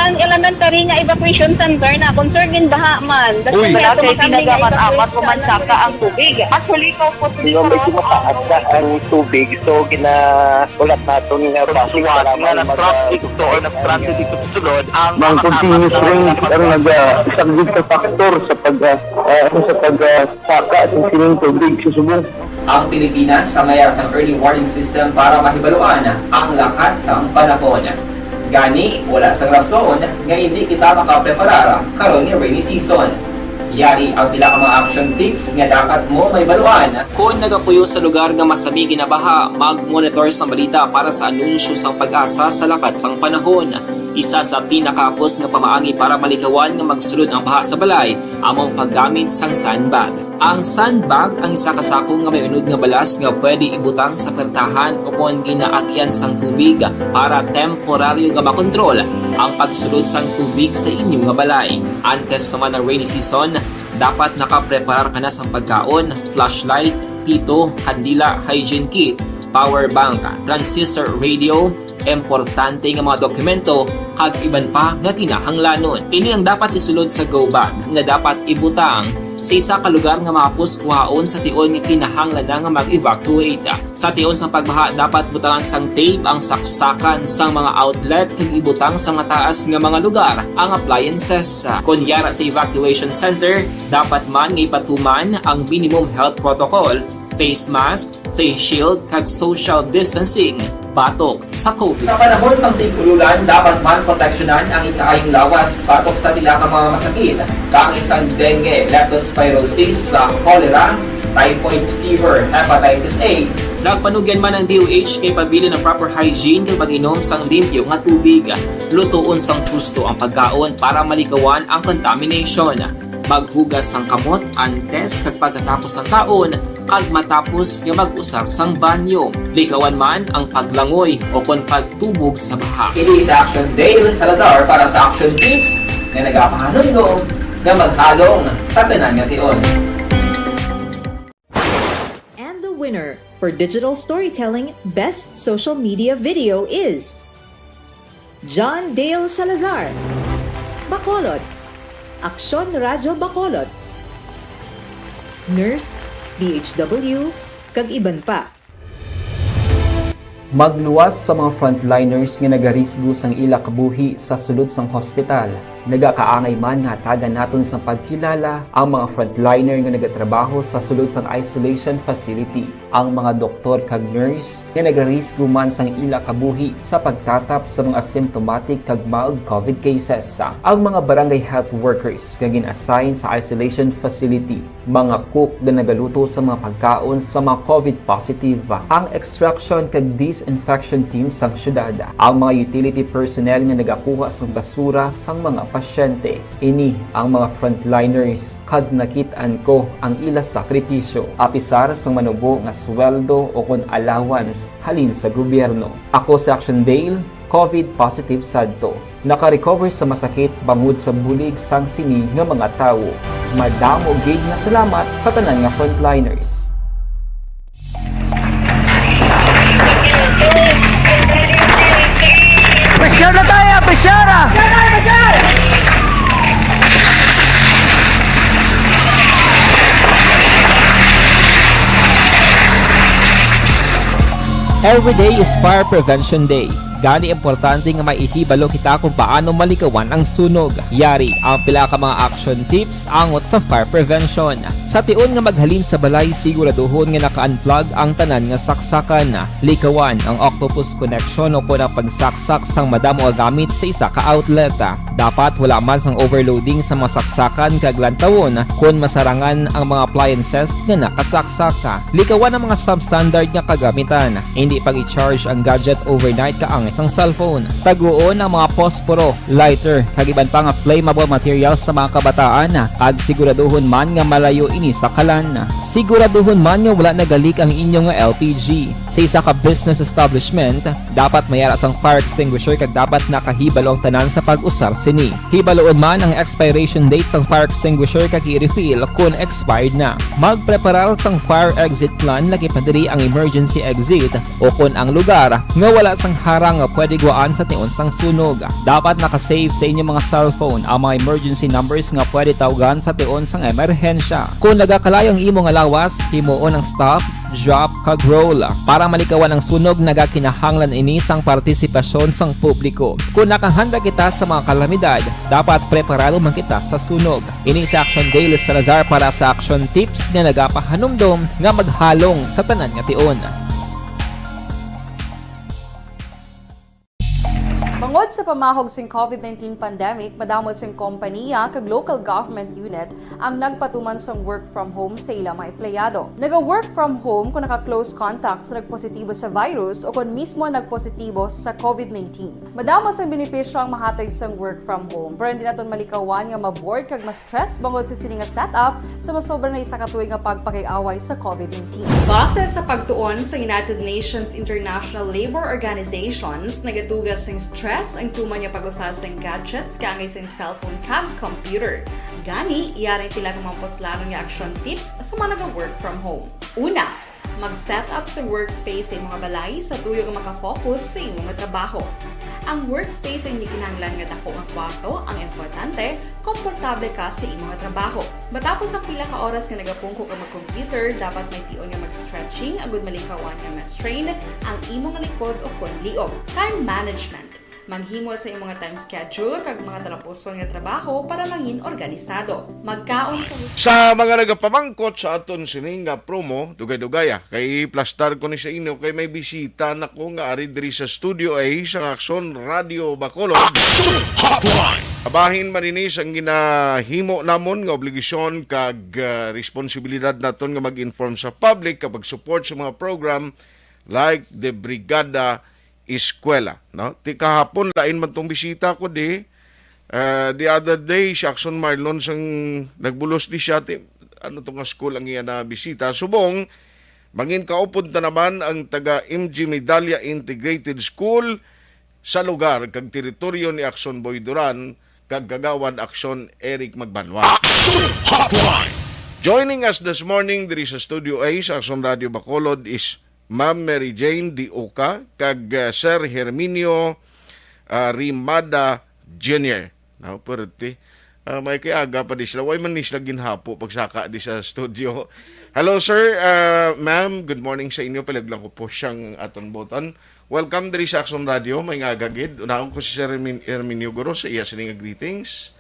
Ang elementary nga evacuation center na concerned in baha man. Uy. Wala kay pinagamat-amat ko man saka ang tubig. Actually, ko po Medyo mataas na ang tubig, so ginahulat naton nga base nga para na mag- na-traffic to or na-stranded dito sa sulod ang Ang mga continuous kasama rain ang naga-, isang big factor sa pag, ah, ah, sa pag, ah, saka sa sining tubig sa subong. Ang Pilipinas ang mayara sang early warning system para mahibaluan ang lakat sang panahon. Gani, wala sang rason nga indi kita makapreparar karon nga rainy season. Yari ang pila ka mga action tips nga dapat mo mahibaluan. Kon nagapuyo sa lugar nga masami ginabaha, mag-monitor sang balita para sa anunsyo sang PAGASA sa lakat sang panahon. Isa sa pinakahapos nga pamaagi para malikawan nga magsulod ang baha sa balay amo ang paggamit sang sandbag. Ang sandbag ang isa ka sako nga may unod nga balas nga pwede ibutang sa pertahan o kon ginaagyan sang tubig para temporaryo nga makontrol ang pagsulod sang tubig sa inyo nga balay. Antes pa man ang rainy season, dapat nakapreparar ka na sang pagkaon, flashlight, pito, kandila, hygiene kit, power bank, transistor radio, importante nga mga dokumento, kag iban pa nga kinahanglanon. Ini ang dapat isulod sa go bag nga dapat ibutang sa isa ka lugar nga mahapos kuhaon sa tion nga kinahanglan na nga mag-evacuate. Sa tion sang pagbaha, dapat butangan sang tape ang saksakan sang mga outlet kag ibutang sa mataas nga mga lugar ang appliances. Kon yara sa evacuation center, dapat man nga ipatuman ang minimum health protocol, face mask, face shield, kag social distancing batok sa COVID. Sa panahon sang tig-ululan, dapat man proteksyonan ang ikaayong lawas batok sa pila ka mga masakit, kaangay sang dengue, leptospirosis, sa cholera, typhoid fever, hepatitis A. Nagpanugyan man ang D O H nga ipabilin ang proper hygiene kag pag-inom sang limpyo nga tubig. Lutoon sang husto ang pagkaon para malikawan ang contamination. Maghugas sang kamot antes kag pagkatapos sang kaon, kag matapos nga mag-usar sang banyo. Likawan man ang paglangoy o kon pagtubog sa baha. Ini si Action Dale Salazar para sa Action Tips nga nagapahanumdom nga maghalong sa tanan nga tion. And the winner for digital storytelling best social media video is John Dale Salazar, Bacolod, Aksyon Radyo Bacolod, Nurse, D H W, kag iban pa. Magluwas sa mga frontliners nga nagarisgo sang ila kabuhi sa sulod sang hospital. Nagakaangay man nga hatagan naton sang pagkilala ang mga frontliner nga nagatrabaho sa sulod sang isolation facility. Ang mga doktor kag nurse nga nagarisgo man sang ila kabuhi sa pagtatap sa mga symptomatic kag mild COVID cases. Ang mga barangay health workers nga gin-assign sa isolation facility, mga cook nga nagaluto sa mga pagkaon sa mga COVID positive, ang extraction kag disinfection team sang syudad, ang mga utility personnel nga nagakuha sang basura sang mga pasyente. Ini ang mga frontliners, kag nakit-an ko ang ila sakripisyo, apisar sang manubo nga sweldo o kon allowance halin sa gobyerno. Ako si Action Dale, COVID positive sadto. Naka-recover sa masakit bangod sa bulig sang sini nga mga tawo. Madamo gid nga salamat sa tanan nga frontliners. Pressure na tayo! Pressure! Every day is Fire Prevention Day. Gani, importante nga maihibalo kita kung paano malikawan ang sunog. Yari ang pila ka mga action tips angot sa fire prevention. Sa tion nga maghalin sa balay, siguraduhon nga naka-unplug ang tanan nga saksakan. Likawan ang octopus connection o kon ang pagsaksak sang madamo nga gamit sa isa ka outlet. Dapat wala man sang overloading sa mga saksakan kag lantawon kon masarangan ang mga appliances nga nakasaksak. Likawan ang mga substandard nga kagamitan. Hindi pag-i-charge ang gadget overnight kaangay sang cellphone. Taguon ang mga posporo, lighter, kag iban pa nga flammable materials sa mga kabataan, kag siguraduhon man nga malayo ini sa kalan. Siguraduhon man nga wala nagalik ang inyo nga L P G. Sa isa ka business establishment, dapat may ara sang fire extinguisher kag dapat nakahibalo ang tanan sa pag-usar sini. Hibaloon man ang expiration date sang fire extinguisher kag i-refill kon expired na. Magpreparar sang fire exit plan, lakip na diri ang emergency exit o kon ang lugar nga wala sang harang nga pwede guwaan sa tion sang sunog. Dapat naka-save sa inyo mga cellphone ang mga emergency numbers nga pwede tawgan sa tion sang emerhensya. Kon nagakalayo ang imo nga lawas, himuon ang stop, drop, kag roll. Para malikawan ang sunog, nagakinahanglan ini sang partisipasyon sang publiko. Kon nakahanda kita sa mga kalamidad, dapat preparado man kita sa sunog. Ini si Action Dale Salazar para sa Action Tips nga nagapahanumdom nga maghalong sa tanan nga tion. Bangod sa pamahog sing covid nineteen pandemic, madamo sing kompaniya kag local government unit ang nagpatuman sang work from home sa ila mga empleyado. Naga-work from home kung naka-close contact sa nagpositibo sa virus o kon mismo nagpositibo sa covid nineteen. Madamo sang benepisyo ang mahatag sang work from home, pero hindi naton malikawan nga ma-bored kag ma-stress bangod sa sini nga setup sa masobra na isa ka tuig nga pagpakig-away sa covid nineteen. Base sa pagtuon sa United Nations International Labour Organizations, nagatuga sing stress ang tuman nga pag-usa sing gadgets kaangay sing cellphone kag computer. Gani, yari ang pila ka mga puslanon nga action tips sa mga naga-work from home. Una, mag-set up sa workspace sa imong balay sa tuyo nga maka-focus sa imo nga trabaho. Ang workspace ay hindi kinahanglan nga dako nga kwarto, ang importante, komportable ka sa imo nga trabaho. Matapos ang pila ka oras nga nagapungko ka mag-computer, dapat may tion nga mag-stretching agud malikawan nga ma-strain ang imo nga likod o kon liog. Time management. Maghimo sa imo nga time schedule kag mga talapuson nga trabaho para mangin organisado. Magkaon sa Sa mga nagapamangkot sa aton sini nga promo, dugay-dugaya, kay iplastar ko ni sa inyo kay may bisita na ko nga ari diri sa Studio A sa Action Radio Bacolod. Action Hotline! Abahin man ini sang ginahimo namon nga obligasyon kag, ah, responsibilidad naton nga mag-inform sa public kag pag-support sa mga program like the Brigada Eskwela, no? Ti kahapon, lain man tong bisita ko di. Ah, the other day, si Action Marlon sang nagbulos di siya, ti, ano to nga school ang iya na bisita. Subong, mangin kaupod ta naman ang taga M G Medalla Integrated School sa lugar kag teritoryo ni Action Boy Duran kag Kagawad Action Eric Magbanwa. Action Hotline! Joining us this morning diri sa Studio A sa Action Radio Bacolod is Ma'am Mary Jane D. Oca kag, ah, Sir Herminio, ah, Rimada Junior. Now, pwerte. Ah, may kay aga pa di sila. Way man ni sila ginhapo pagsaka di sa studio. Hello, sir. Ah, ma'am, good morning sa inyo. Palag lang ko po siyang aton botan. Welcome diri sa Action Radio. May nga aga gid. Unahon ko si Sir Hermin-, Herminio Guro sa iya sini nga greetings.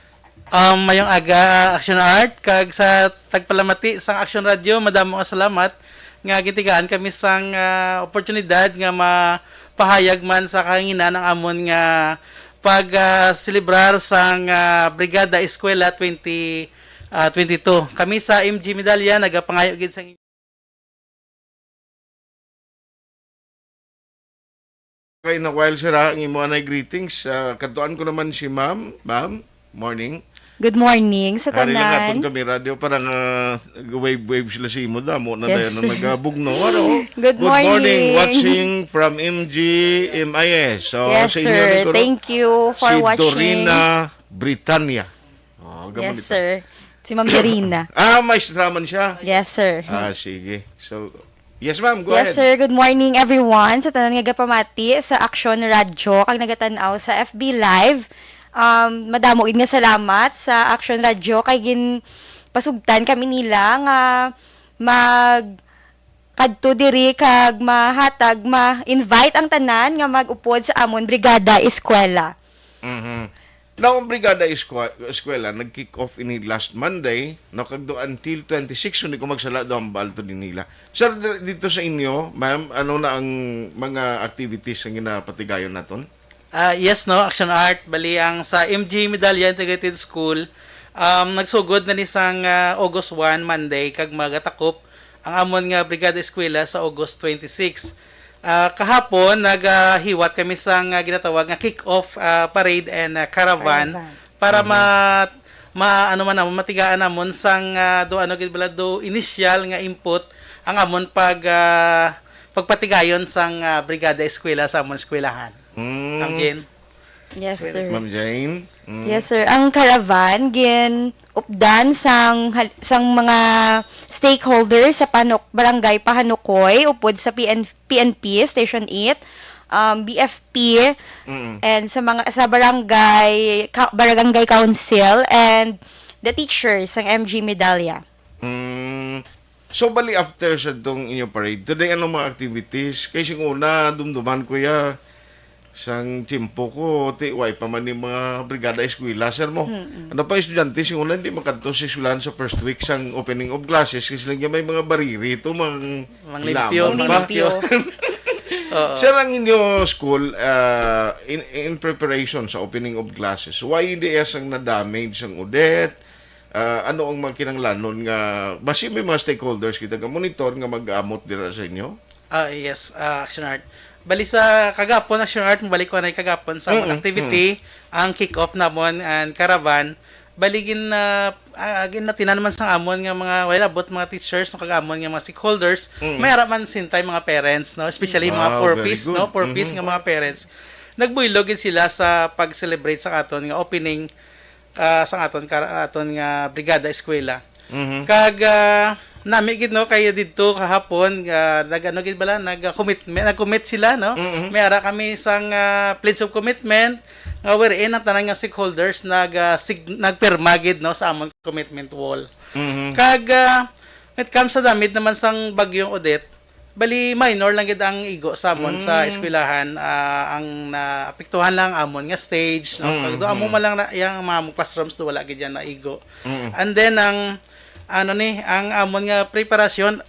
Um, mayong aga, Action Art, kag sa tagpalamati sang Action Radio, madamo nga salamat nga gintigaan kami sang, ah, oportunidad nga mapahayag man sa kahanginan ang amon nga pag, ah, selebrar sang, ah, Brigada Eskwela twenty, ah, twenty-two. Kami sa M G Medalla nagapangayo gid sang Kay na while sira ang imo anay greetings, ah, kadtuan ko naman si Ma'am. Ma'am, morning. Good morning sa Hari lang tanan. Aton kami radyo, parang, ah, wave-wave sila sa imo. Damo na Yes. dayon ang nagabugno. Ano? Good Good morning, morning. Watching from M G M I S. So, Yes, sa inyo, sir. Siguro, Thank you for si watching. Dorina Britania. Oh, Yes, gamon ito. sir. Si Ma'am Dorina. Ah, maestra man siya? Yes, sir. Ah, sige. So, yes, ma'am. Go Yes, ahead. sir. Good morning, everyone. Sa tanan nga gapamati sa Action Radio, kag nagatan-aw sa F B Live. Um, madamo gid nga salamat sa Action Radio kay ginpasugtan kami nila nga mag kadto diri kag mahatag, ma-invite ang tanan nga mag-upod sa amon Brigada Eskwela. Mhm. Now, ang Brigada Eskwela, Eskwela nag-kick off ini last Monday, no, kag do until twenty-six, kung di ko magsala, do ang balto din nila. Sir, di-, dito sa inyo, ma'am, ano na ang mga activities ang ginapatigayon naton? Ah, yes, no, Action Art. Bali, ang sa M G Medalla Integrated School, um, nagsugod na ni sang, ah, August one, Monday, kag magatakop ang amon nga Brigada Eskwela sa August twenty-six. Ah, kahapon, nagahiwat kami sang, ah, ginatawag nga kick-off, ah, parade and, ah, caravan Caravan. para Mhm. ma-, ma-, ano man namon, matigaan namon sang, ah, do, ano gid bala, do initial nga input ang amon pag, ah, pagpatigayon sang, ah, Brigada Eskwela sa amon eskwelahan. Mm. Ma'am Jane? Yes, sir. Ma'am Jane? Mm. Yes, sir. Ang caravan, gin-updan sang hal-, sang mga stakeholders sa Panuk-, Barangay Pahanukoy, upod sa P N, P N P Station eight, um, B F P, Mm. and sa mga, sa barangay, ka-, barangay council, and the teachers sang M G Medalla. Mm. So, bali after sa tong inyo parade, today, anong mga activities? Kay sing una, dumduman ko ya, sang tiyempo ko, ti, way pa man ni mga brigada eskwela, sir mo. Mm-mm. Ano pa, estudyante, sing una, hindi makadto sa eskwelahan sa first week sang opening of classes, kasi lang may mga bariri to, mga Mga hinamon limpyo, mga pa. limpyo. Oo. Sir, ang inyo school, ah, in, in preparation sa opening of classes, why di sang na-damage ang udet? Ah, ano ang mga kinahanglanon nga basi may mga stakeholders kita nga monitor nga mag-amot dira sa inyo? Ah, yes, ah, Action Art. Bali sa kagapon, Action Art, mabalik ko na kagapon sa amon Mm, activity, ang kick-off namon and caravan. Bali gin, ah, ah, ginatinan man sang amon nga mga, well, abot mga teachers, no, kag amon nga mga stakeholders, Mm. may ara man sintay mga parents, no, especially mga Wow, four very Ps, good. no, four Ps Mhm. nga mga parents. Nagbuylog gid sila sa pag-celebrate sa aton nga opening ah, sang aton kar-, aton nga brigada eskwela. Mhm. Kag, ah, nami gid, no, kay didto kahapon, ah, nag-ano gid bala, nag-commit, may nag-commit sila, no? Mhm. May ara kami sang, ah, pledge of commitment nga wherein ang tanan nga stakeholders nag, ah, sig-, nagpirma gid, no, sa amon commitment wall. Mhm. Kag, ah, when it comes sa damage naman sang Bagyong Odette, bali, minor lang gid ang igo sa amon sa Mm. eskwelahan. Ah, ang naapektuhan lang amon nga stage, no? Mm, Kag do amo mm. man lang na, yang mga among classrooms do wala gid yan naigo. Mm. And then ang, ano ni, ang amon nga preparasyon,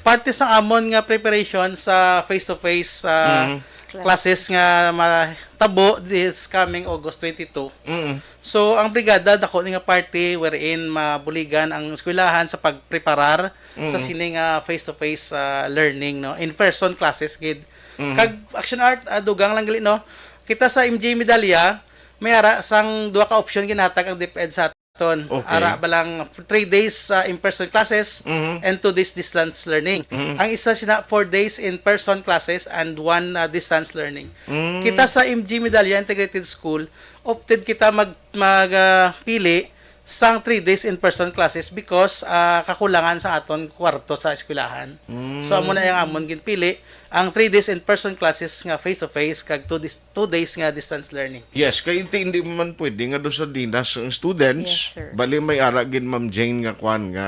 parte sa amon nga preparation sa face-to-face, ah, Mm. classes nga matabo this coming August twenty-two. Mm. So, ang brigada, dako ni nga parte wherein mabuligan ang eskwelahan sa pagpreparar sa Mm. sini nga face-to-face, ah, learning, no? In-person classes gid. Mm. Kag Action Art, ah, dugang lang gali, no? Kita sa M G Medalla, may ara sang duha ka option ginhatag ang DepEd sa aton. Okay. Ara ba lang three days, ah, in-person classes Mhm. and two days distance learning. Mhm. Ang isa sina four days in-person classes and one, ah, distance learning. Mm. Kita sa M G Medalla Integrated School, opted kita mag, mag, ah, pili sang three days in-person classes because, ah, kakulangan sa aton kwarto sa eskwelahan. Mm. So, amo na yung amon ginpili, ang three days in-person classes nga face-to-face kag two dis-, two days nga distance learning. Yes, kay hindi, hindi man pwede nga do sa dinas ang students, Yes, sir. bali may ara gid, Ma'am Jane, nga kwan nga,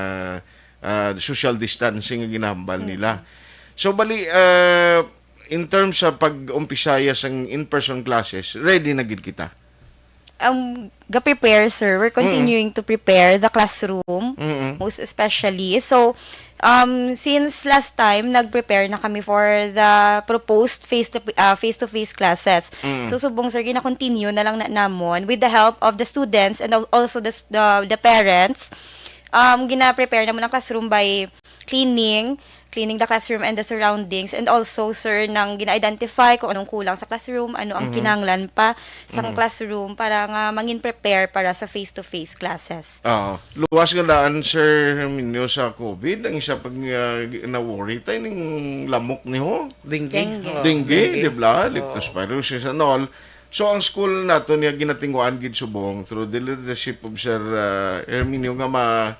ah, social distancing nga ginahambal Mm. nila. So, bali, ah, in terms sa pag-umpisaya sang in-person classes, ready na gid kita? Um, ga-prepare, sir. We're Mm. continuing to prepare the classroom, Mm-mm. most especially. So, um, since last time, nag-prepare na kami for the proposed face to, ah, face-to-face classes. Mm. So, subong, sir, gina-continue na lang na namon with the help of the students and al-, also the s-, the, the parents. Um, gina-prepare namon ang classroom by cleaning, cleaning the classroom and the surroundings, and also, sir, nang gina-identify kung anong kulang sa classroom, ano ang Mhm. kinahanglan pa sa Mhm. classroom para nga mangin prepare para sa face-to-face classes. Oo. Luwas nga daan, Sir Herminio, sa COVID, ang isa pag, ah, na-worry tayo ning lamok ni ho. Dengue. Dengue. Oo. Dengue, Dengue. di ba? Oo. Leptospirosis and all. So, ang school nato niya ginatinguan gid subong through the leadership of Sir, ah, Herminio nga ma-,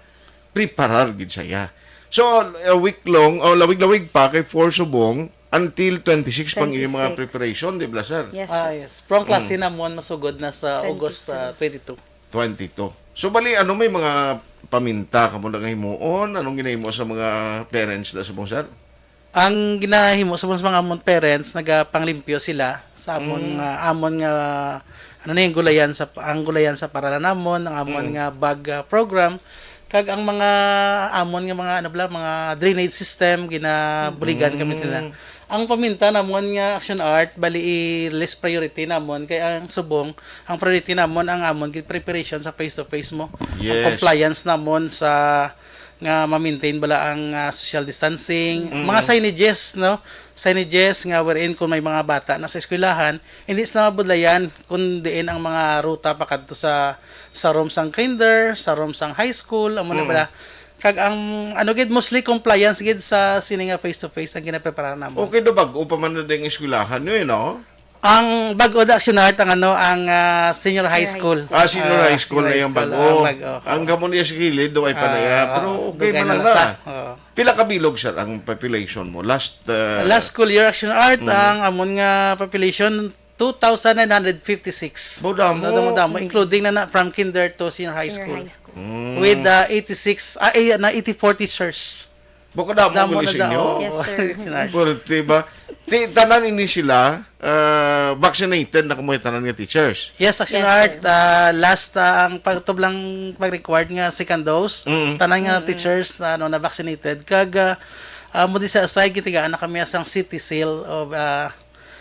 preparar gid saya. So, a week long, o lawig-lawig pa kay for subong, until twenty-six pang inyong mga Twenty-six. preparation, di ba, sir? Yes, Ah, sir. yes. From klase Mm. namon masugod na sa August, Twenty-two. ah, twenty-two. Twenty-two. So, bali, ano may mga paminta kamo na nga himuon? Anong ginahimo sa mga parents na subong, sir? Ang ginahimo sa mga amon parents, nagapanglimpyo sila sa amon Mm. nga, amon nga, ano na yung gulayan sa, ang gulayan sa paralan namon, ang amon Mm. nga bag, ah, program, kag ang mga amon nga mga, ano bala, mga drainage system, ginabuligan kami nila. Mm. Ang paminta namon nga action art, bali i-list priority namon, kay ang subong, ang priority namon ang amon gid preparation sa face-to-face mo. Ang Yes. compliance namon sa nga ma-maintain bala ang, ah, social distancing, Mm. mga signages, no? Signages nga wherein kung may mga bata na sa eskwelahan, hindi sila mabudlayan kung diin ang mga ruta pakadto sa, sa room sang kinder, sa room sang high school, amo na Mm. bala. Kag ang, ano gid, mostly compliance gid sa sini nga face-to-face ang ginaprepara namo. Okay, do bag-o pa man na ding eskwelahan nyo, eh, no? Ang bag-o da Action Art, ang ano, ang, ah, senior high Senior high school. Ah, senior Ah, high school senior na high yung school, bag-o. Ang bag-o. Ang kamo niya sa kilid, do ay pa na iya. Ah, Pero okay dugay man na lang lang sa, na. Oo. Pila ka bilog, sir, ang population mo? Last, uh, Last school year, Action Art, Mm. ang amon nga population, two thousand nine hundred fifty-six. Mo damo. Mo damo, damo, including na, na from kinder to senior high Senior school. high school. Mm. With, uh, eighty-six, ah, eh, na eighty-four teachers. Bukod damo Damo mo na ni da, sinyo? oo. Yes, sir. Senior high. Pwerte ba? Ti, tanan ini sila, ah, vaccinated na kamo tanan nga teachers? Yes, Action Yes, Art, sir. ah, last, ah, ang pagtublang pag-required nga second dose, Mm. tanan nga Mm. teachers na, ano, na vaccinated. Kag, ah, ah, mo di sa aside, gitigaan na kami sang city seal of, ah,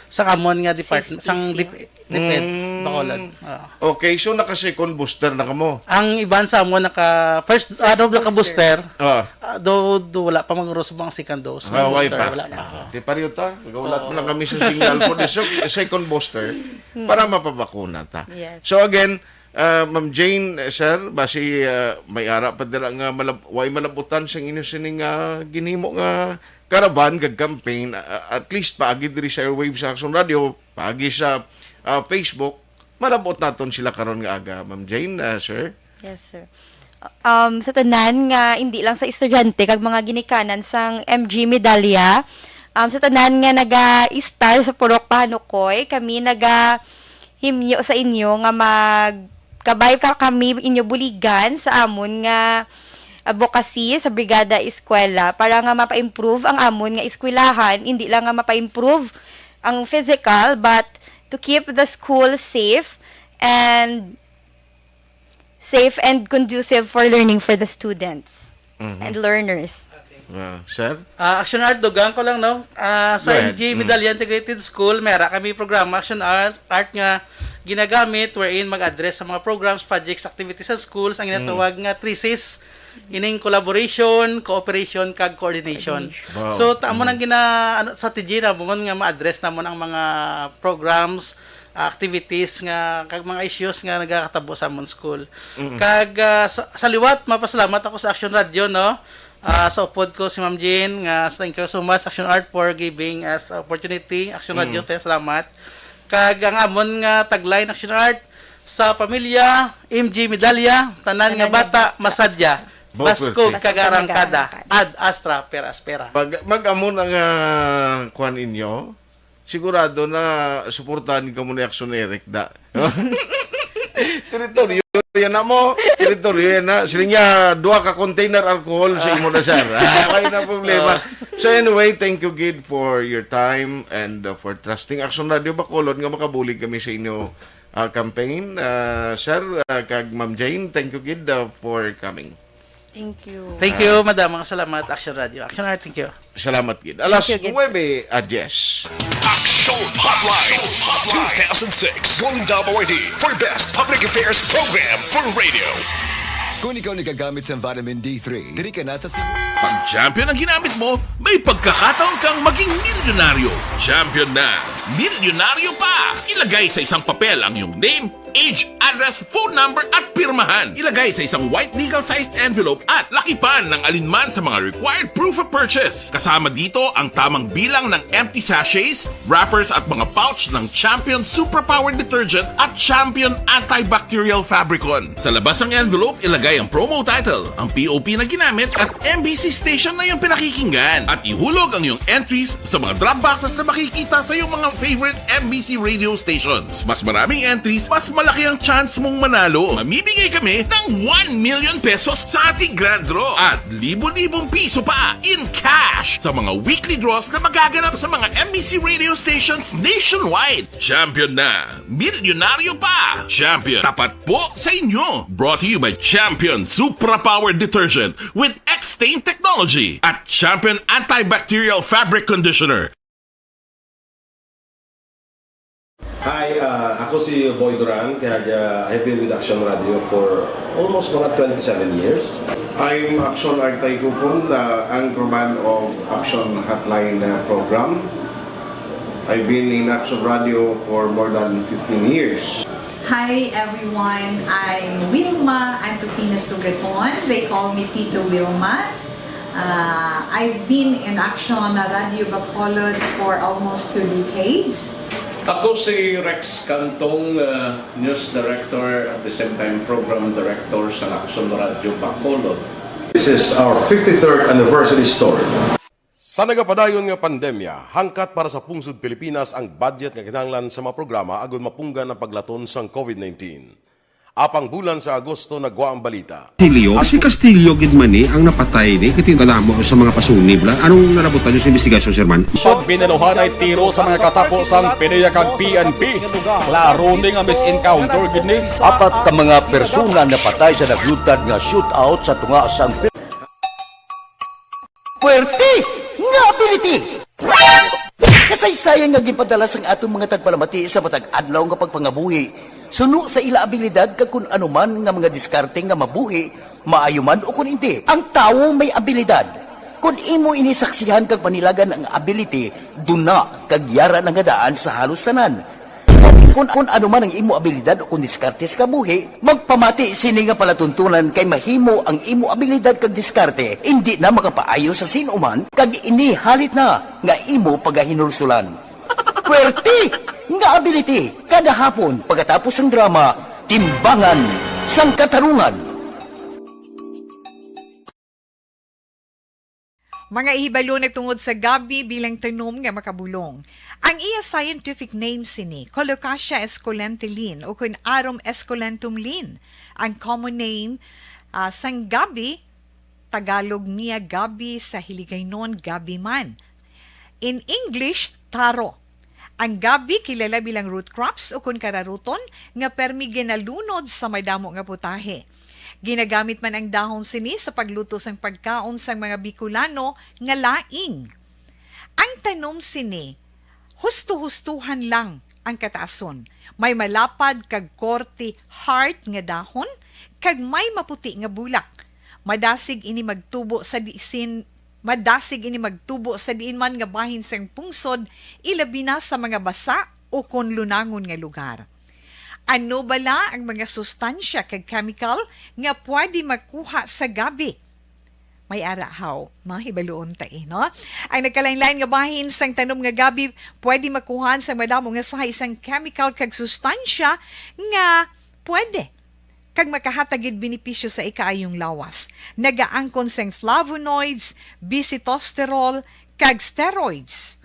sa amon nga department, Safety sang seal. dep-, DepEd, Mm. Bacolod. Ah. Okay, so naka-second booster na kamo? Ang iban sa amon naka first, First ano, naka booster. booster. Ah. Ah, do, do, wala pa magurusog ang second dose. Ah, Ang wala booster, pa. wala pa. Ah, di pa rin ta. Magaulat mo Oo. lang kami sa signal ko. The sec-, second booster para mapabakuna ta. Yes. So again, ah, Ma'am Jane, eh, sir, basi, ah, may ara pa dira nga malab-, way malabutan sang inyo sining, ah, ginhimo nga caravan kag campaign, ah, at least paagi diri sa airwaves sa Action Radio, paagi sa, ah, Facebook, malabot naton sila karon nga aga, Ma'am Jane, ah, sir. Yes, sir. Um, sa tanan nga, hindi lang sa estudyante kag mga ginikanan sang M G Medalya, um, sa tanan nga naga-istar sa Purok Pahanukoy, kami nagahimyo sa inyo nga magkabay ka kami inyo buligan sa amon nga advocacy sa Brigada Eskwela para nga mapa-improve ang amon nga eskwelahan, hindi lang nga mapa-improve ang physical, but to keep the school safe and safe and conducive for learning for the students Mhm. and learners. Ah, sir? Ah, Action Art, dugang ko lang, no? Ah, sa Go ahead. M G Mm. Medalya Integrated School, may ara kami programa, Action Art, Art nga ginagamit, wherein mag-address sa mga programs, projects, activities sa schools, ang Mm. ginatawag nga three Cs, ining collaboration, cooperation, kag coordination. Coordination. Wow. So, ta-, amo Mm. nang gina-, ano, strategy namon nga ma-address namon ang mga programs, ah, activities nga, kag mga issues nga nagakatabo sa amon school. Mm. Kag, ah, sa, sa liwat, mapasalamat ako sa Action Radio, no? Ah, sa upod ko si Ma'am Jean, nga thank you so much, Action Art, for giving us opportunity. Action Radio, Mm. sa salamat. Kag ang amon nga tagline, Action Art, sa pamilya, M G Medalya, tanan nga Tanan nga bata, bata, masadya, masadya. Baskog Baskog kag kag arangkada, arangkada. Ad astra per aspera. Pag, mag-amo na nga kuan inyo, sigurado na suportahan kamo ni Action Eric da. Teritoryo yan na mo. Teritoryo yan na. Sila niya, duha ka container alcohol sa imo na, sir. Ah, wala na problema. Ah. So anyway, thank you, gid, for your time and, uh, for trusting Action Radio Bacolod nga makabulig kami sa inyo, uh, campaign. Uh, sir, uh, kag Ma'am Jane, thank you, gid, uh, for coming. Thank you. Thank you, Ah. madam. Mga salamat, Action Radio. Action Radio, thank you. Salamat, gid. Alas Thank you, gid. nuebe a diyes. Action Hotline two thousand six Golden Dove Awardee for Best Public Affairs Program for Radio. Kung ikaw nagagamit sa vitamin D three, diri ka na sa sig- Pag champion ang ginamit mo, may pagkakataon kang maging milyonaryo. Champion na, milyonaryo pa! Ilagay sa isang papel ang iyong name, age, address, phone number, at pirmahan. Ilagay sa isang white legal-sized envelope at lakipan ng alinman sa mga required proof of purchase. Kasama dito ang tamang bilang ng empty sachets, wrappers, at mga pouch ng Champion Superpower Detergent at Champion Antibacterial Fabricon. Sa labas ng envelope, ilagay ang promo title, ang P O P na ginamit, at M B C station na iyong pinakikinggan. At ihulog ang iyong entries sa mga drop boxes na makikita sa iyong mga favorite M B C radio stations. Mas maraming entries, mas Laki ang chance mong manalo. Mamimigay kami ng one million pesos sa ating grand draw at libo-libong piso pa in cash sa mga weekly draws na magaganap sa mga M B C radio stations nationwide. Champion na! Milyonaryo pa! Champion, tapat po sa inyo! Brought to you by Champion Supra Power Detergent with X-Stain Technology at Champion Antibacterial Fabric Conditioner. Hi, ah, ako si Boy Duran, kag ah, I've been with Action Radio for almost mga twenty-seven years. I'm Action Artay Kupon, the anchorman of Action Hotline uh, program. I've been in Action Radio for more than fifteen years. Hi everyone, I'm Wilma Antupina Sugaton. They call me Tito Wilma. Uh, I've been in Action Radio Bacolod for almost two decades. Ako si Rex Cantong, uh, News Director at the same time Program Director sa Action Radio Bacolod. This is our fifty-third anniversary story. Sa nagapadayon nga pandemya, hangkat para sa pungsod Pilipinas ang budget nga kinahanglan sa mga programa agud mapunggan ang paglaton sang COVID nineteen. Apang bulan sa Agosto nagwa ang balita. Castillo, si Castillo gid man ni ang napatay ni kay kadamo sa mga pasunib la. Anong nalabutan niyo sa investigasyon, Sir Man? Pag binaluhanay tiro sa mga katapo sang PDEA kag P N P, klaro ni nga mis-encounter gid ni. Apat ka mga persona napatay sa naglutad nga shootout sa tunga sang Puwerte nga ability! Kasaysayan nga ginpadala sang aton mga tagpalamati sa matag adlaw nga pagpangabuhi suno sa ila abilidad kag kun ano man nga mga diskarte nga mabuhi, maayo man o kun indi. Ang tawo may abilidad. Kun imo ini saksihan kag panilagan ang ability, duna kag yara na nga daan sa halos tanan. Kun, kun ano man ang imo abilidad o kun diskarte sa kabuhi, magpamati sini nga palatuntunan kay mahimo ang imo abilidad kag diskarte indi na makapaayo sa sin-o man kag ini halit na nga imo pagahinulsulan. Puwerte nga ability kada hapon pagkatapos sang drama, Timbangan sang Katarungan. Mga ihibalo nagtungod sa gabi bilang tanom nga makabulong. Ang iya scientific name sini, Colocasia esculenta Linn, o kun Arum esculentum Linn. Ang common name, ah, sang gabi, Tagalog niya gabi, sa Hiligaynon gabi man. In English, taro. Ang gabi kilala bilang root crops o kun kararuton nga permi ginalunod sa madamo nga putahe. Ginagamit man ang dahon sini sa pagluto sang pagkaon sang mga Bicolano nga laing. Ang tanom sini, husto-hustohan lang ang kataason. May malapad kag korte heart nga dahon kag may maputi nga bulak. Madasig ini magtubo sa disin Madasig ini magtubo sa diin man nga bahin sang pungsod, ilabi na sa mga basa o kon lunangon nga lugar. Ano bala ang mga sustansya kag chemical nga pwede makuha sa gabi? May ara haw, no? Hibaluon ta, eh, no? Ang nagkalain-lain nga bahin sang tanom nga gabi pwede makuhaan sang madamo nga sahi sang chemical kag sustansya nga pwede kag makahatag gid benepisyo sa ikaayong lawas. Nagaangkon sing flavonoids, bisitosterol, kag steroids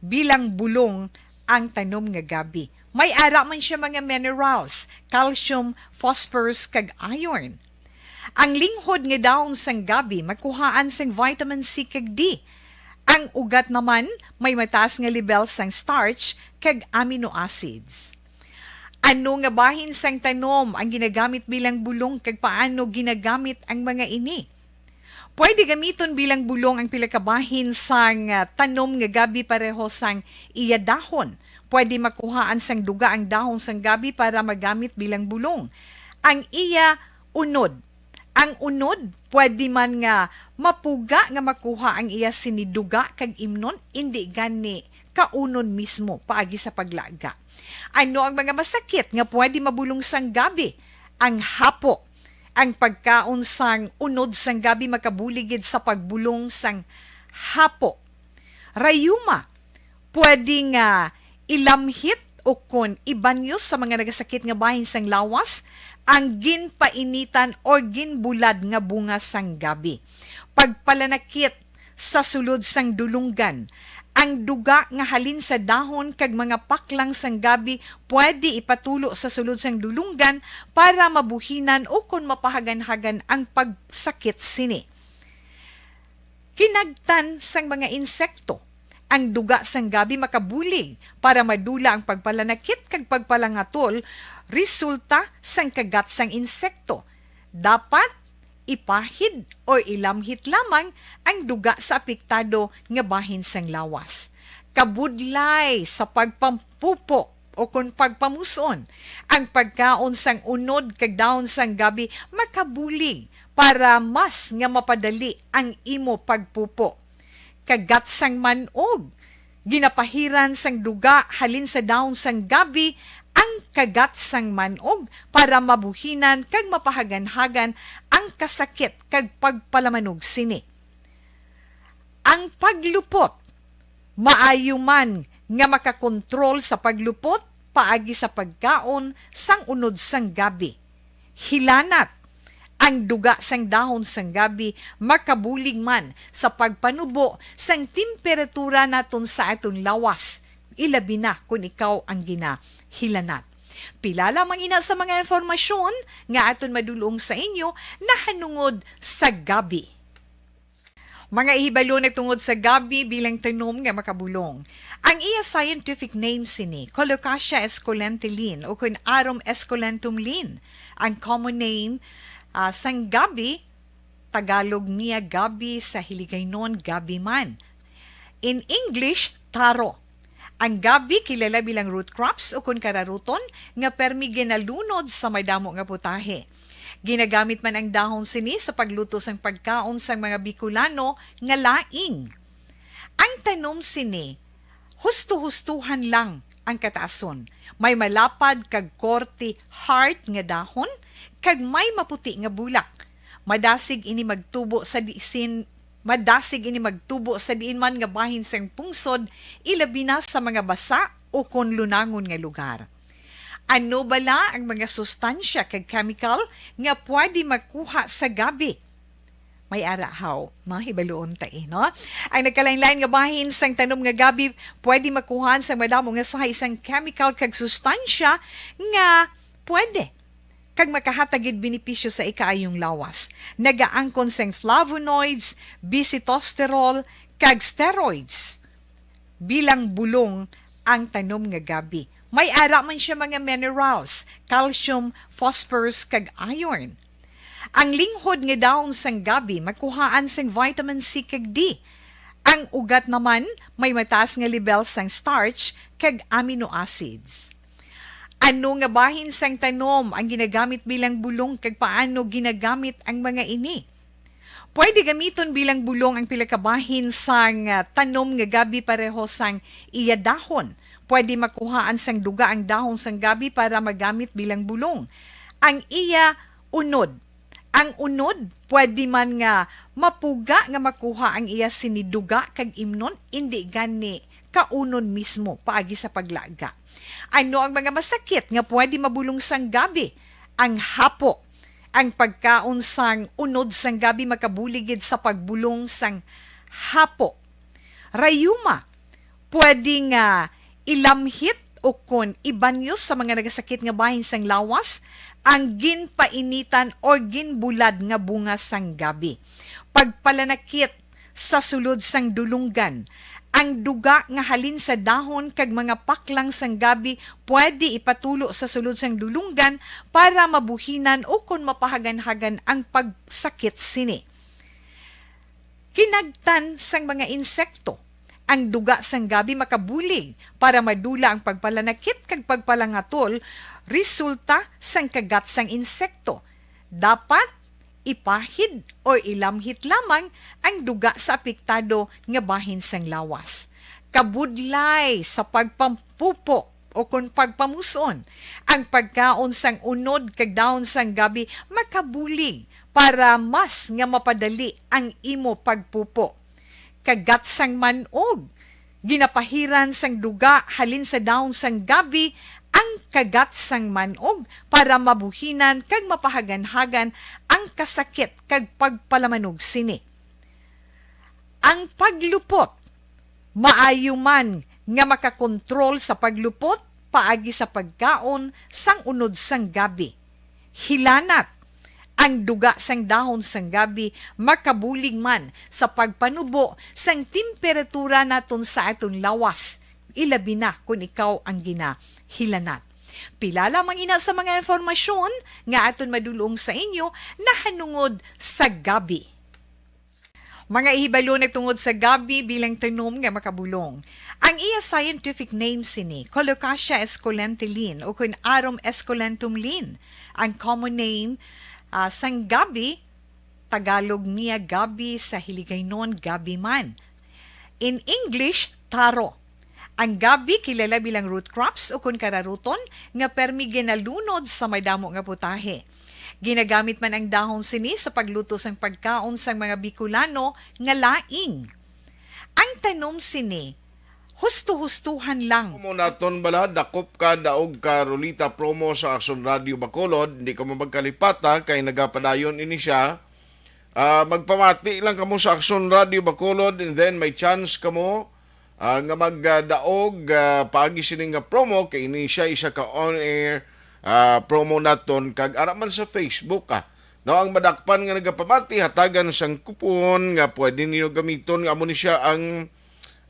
bilang bulong ang tanom nga gabi. May ara man siya mga minerals, calcium, phosphorus, kag iron. Ang linghod nga dahon sang gabi makuhaan sang vitamin C kag D. Ang ugat naman may mataas nga lebel sang starch kag amino acids. Ano nga bahin sang tanom ang ginagamit bilang bulong kag paano ginagamit ang mga ini? Pwede gamiton bilang bulong ang pila ka bahin sang, ah, tanom nga gabi pareho sang iya dahon. Pwede makuhaan sang duga ang dahon sang gabi para magamit bilang bulong. Ang iya unod. Ang unod, pwede man nga mapuga nga makuha ang iya sini duga kag imnon, indi gani kaunon mismo paagi sa paglaga. Ano ang mga masakit nga pwede mabulong sang gabi? Ang hapo. Ang pagkaon sang unod sang gabi makabulig gid sa pagbulong sang hapo. Rayuma, pwede nga ilamhit o kon ibanyos sa mga nagasakit nga bahin sang lawas ang ginpainitan or ginbulad nga bunga sang gabi. Pagpalanakit sa sulod sang dulunggan, Ang duga nga halin sa dahon kag mga paklang sang gabi pwede ipatulo sa sulod sang dulonggan para mabuhinan ukon mapahaganhagan ang pagsakit sini. Kinagtan sang mga insekto. Ang duga sang gabi makabulig para madula ang pagpalanakit kag pagpalangatol resulta sang kagat sang insekto. Dapat ipahid o ilamhit lamang ang duga sa apektado nga bahin sang lawas. Kabudlay sa pagpampupo o kon pagpamuson, ang pagkaon sang unod kag dahon sang gabi makabulig para mas nga mapadali ang imo pagpupo. Kagat sang man-og. Ginapahiran sang duga halin sa dahon sang gabi ang kagat sang man-og para mabuhinan kag mapahaganhagan ang kasakit kag pagpalamanog sini. Ang paglupot. Maayo man nga makakontrol sa paglupot paagi sa pagkaon sang unod sang gabi. Hilanat. Ang duga sang dahon sang gabi makabulig man sa pagpanubo sang temperatura naton sa aton lawas, ilabi na kon ikaw ang ginahilanat. Pila lamang ina sa mga informasyon nga aton madulong sa inyo nahanungod sa gabi. Mga ihibalo nagtungod sa gabi bilang tanom nga makabulong. Ang iya scientific name sini, Colocasia esculenta Lin, o kun Arum esculentum Lin. Ang common name, ah, sang gabi, Tagalog niya gabi, sa Hiligaynon gabi man. In English, taro. Ang gabi kilala bilang root crops o kun kararuton nga permi ginalunod sa madamo nga putahe. Ginagamit man ang dahon sini sa pagluto sang pagkaon sang mga Bicolano nga laing. Ang tanom sini, husto-hustohan lang ang kataason. May malapad kag korte heart nga dahon kag may maputi nga bulak. Madasig ini magtubo sa disin Madasig ini magtubo sa diin man nga bahin sang pungsod, ilabi na sa mga basa o kon lunangon nga lugar. Ano bala ang mga sustansya kag chemical nga pwede makuha sa gabi? May ara haw, no? Hibaluon ta, eh, no? Ang nagkalain-lain nga bahin sang tanom nga gabi pwede makuhaan sa madamo nga sahi sang chemical kag sustansya nga pwede kag makahatag gid benepisyo sa ikaayong lawas. Nagaangkon sang flavonoids, bisitosterol, kag steroids. Bilang bulong ang tanom nga gabi. May ara man siya mga minerals, calcium, phosphorus, kag iron. Ang linghod nga dahon sang gabi makuhaan sang vitamin C kag D. Ang ugat naman may mataas nga lebel sang starch kag amino acids. Ano nga bahin sang tanom ang ginagamit bilang bulong kag paano ginagamit ang mga ini? Pwede gamiton bilang bulong ang pila ka bahin sang, ah, tanom nga gabi pareho sang iya dahon. Pwede makuhaan sang duga ang dahon sang gabi para magamit bilang bulong. Ang iya unod. Ang unod, pwede man nga mapuga nga makuha ang iya sini duga kag imnon, indi gani kaunon mismo paagi sa paglaga. Ano ang mga masakit nga pwede mabulong sang gabi? Ang hapo. Ang pagkaon sang unod sang gabi makabulig gid sa pagbulong sang hapo. Rayuma, pwede nga ilamhit o kon ibanyos sa mga nagasakit nga bahin sang lawas ang ginpainitan o ginbulad nga bunga sang gabi. Pagpalanakit sa sulod sang dulonggan. Ang duga nga halin sa dahon kag mga paklang sang gabi pwede ipatulo sa sulod sang dulonggan para mabuhinan o kon mapahaganhagan ang pagsakit sini. Kinagtan sang mga insekto. Ang duga sang gabi makabulig para madula ang pagpalanakit kag pagpalangatol resulta sang kagat sang insekto. Dapat ipahid o ilamhit lamang ang duga sa apektado nga bahin sang lawas. Kabudlay sa pagpampupo o kon pagpamuson, ang pagkaon sang unod kag dahon sang gabi makabulig para mas nga mapadali ang imo pagpupo. Kagat sang man-og. Ginapahiran sang duga halin sa dahon sang gabi ang kagat sang man-og para mabuhinan kag mapahaganhagan ang kasakit kag pagpalamanog sini. Ang paglupot. Maayo man nga makakontrol sa paglupot paagi sa pagkaon sang unod sang gabi. Hilanat. Ang duga sang dahon sang gabi makabulig man sa pagpanubo sang temperatura naton sa aton lawas, ilabi na kon ikaw ang ginahilanat. Pila lamang ina sa mga impormasyon nga aton madulong sa inyo nahanungod sa gabi. Mga ihibalo na tungod sa gabi bilang tanom nga makabulong. Ang iya scientific name sini, Colocasia esculenta Lin, o kun Arum esculentum Lin. Ang common name, ah, sang gabi, Tagalog niya gabi, sa Hiligaynon gabi man. In English, taro. Ang gabi kilala bilang root crops o kun kararuton nga permi ginalunod sa madamo nga putahe. Ginagamit man ang dahon sini sa pagluto sang pagkaon sang mga Bicolano nga laing. Ang tanom sini, husto-hustuhan lang. Mo naton bala, dakop ka, daog ka, Rolita promo sa Action Radio Bacolod. Hindi ka mo magkalipata kay nagapadayon ini siya. Ah, magpamati lang kamo sa Action Radio Bacolod, and then may chance kamo, ah, nga magdaog, ah, paagi sini nga promo, kay ini siya isa ka on-air, ah, promo naton, kag ara man sa Facebook, ah. No, ang madakpan nga nagapamati, hatagan sang kupon nga pwede ninyo gamiton, nga amo ni siya ang,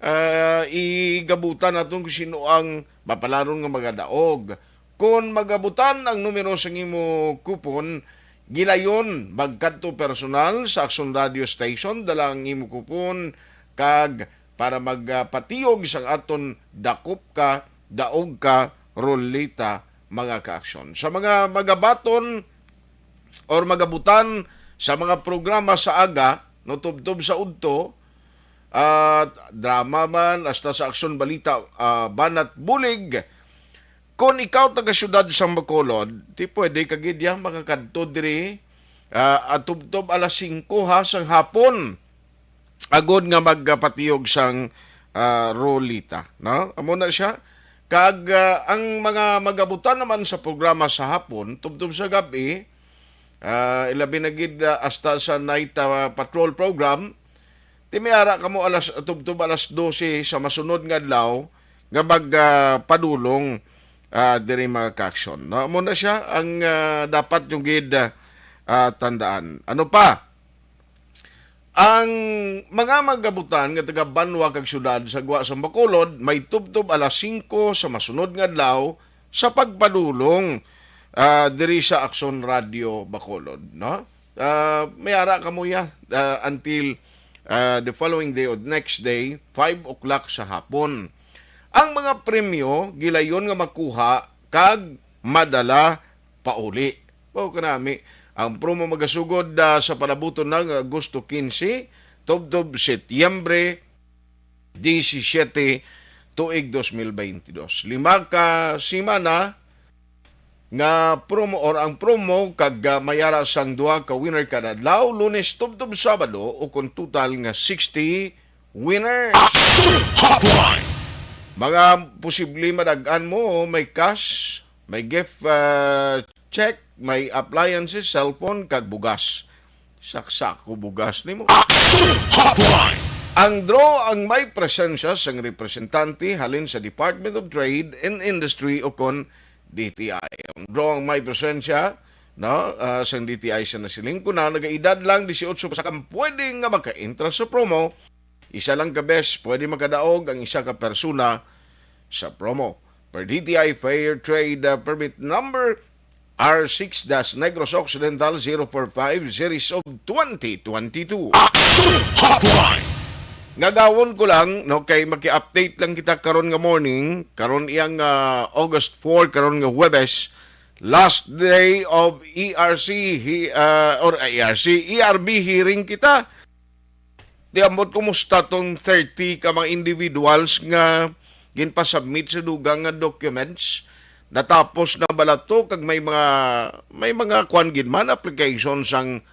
ah, igabutan naton kung sino ang mapalaron nga magadaog. Kon magabutan ang numero sang imo kupon, gilayon magkadto personal sa Action Radio Station, dala ang imo kupon, kag para magpatiyog sang aton dakop ka, daog ka, Rolita, mga ka-aksyon. Sa mga magabaton or magabutan sa mga programa sa aga, no, tubtob sa udto, ah, drama man, hasta sa aksyon, balita, ah, banat bulig, kon ikaw taga siyudad sang Bacolod, ti pwede ka gid ya makakadto diri, ah, atubtob alas singko ha sang hapon, agod nga magpatiyog sang, ah, Rolita, no? Amo na siya. Kag, ah, ang mga magabutan naman sa programa sa hapon, tubtob sa gab-i, ah, ilabi na gid, ah, hasta sa night, ah, patrol program, ti may ara kamo alas, tubtob alas dose sa masunod nga adlaw nga mag, ah, padulong, ah, diri, mga ka-aksyon, no? Amo na siya ang, ah, dapat yung gid, ah, ah, tandaan. Ano pa? Ang mga magabutan nga taga banwa kag syudad sa gwa sa Bacolod may tubtob alas singko sa masunod nga adlaw sa pagpadulong, ah, diri sa Aksyon Radio Bacolod, no? Ah, may ara kamo ya, ah, until, ah, the following day or next day, five o'clock sa hapon. Ang mga premyo gilayon nga makuha kag madala pauli. Mao kanami ang promo magasugod, ah, sa palabuton na nga Agosto quince, tubtob Setyembre disisiete, tuig dos mil baynte dos. Lima ka semana nga promo or ang promo kag, ah, may ara sang duha ka winner kada adlaw, Lunes tubtob Sabado, o kon total nga sixty winners. Action Hotline! Mga posible madag-an mo, may cash, may gift, ah, check, may appliances, cellphone, kag bugas. Saksak ko bugas nimo. Action Hotline! Ang draw ang may presensya sang representante halin sa Department of Trade and Industry o kon D T I. Ang draw ang may presensya, no, ah, sang D T I sa nasiling ko na nagaedad lang dieciocho pa sa kang pwede nga makaentra sa promo. Isa lang ka bes pwede makadaog ang isa ka persona sa promo. Per D T I Fair Trade, ah, Permit Number R six dash Negros Occidental zero four five, Series of twenty twenty-two. Action Hotline! Ngagawon ko lang, no, kay maki-update lang kita karon nga morning, karon iyang, ah, August four, karon nga Huwebes, last day of E R C, he-, ah, or, ah, E R C, E R B hearing kita. Di ambot kumusta tong thirty ka mga individuals nga ginpasubmit sa dugang nga documents? Natapos na bala to kag may mga, may mga kuan gid man, application sang,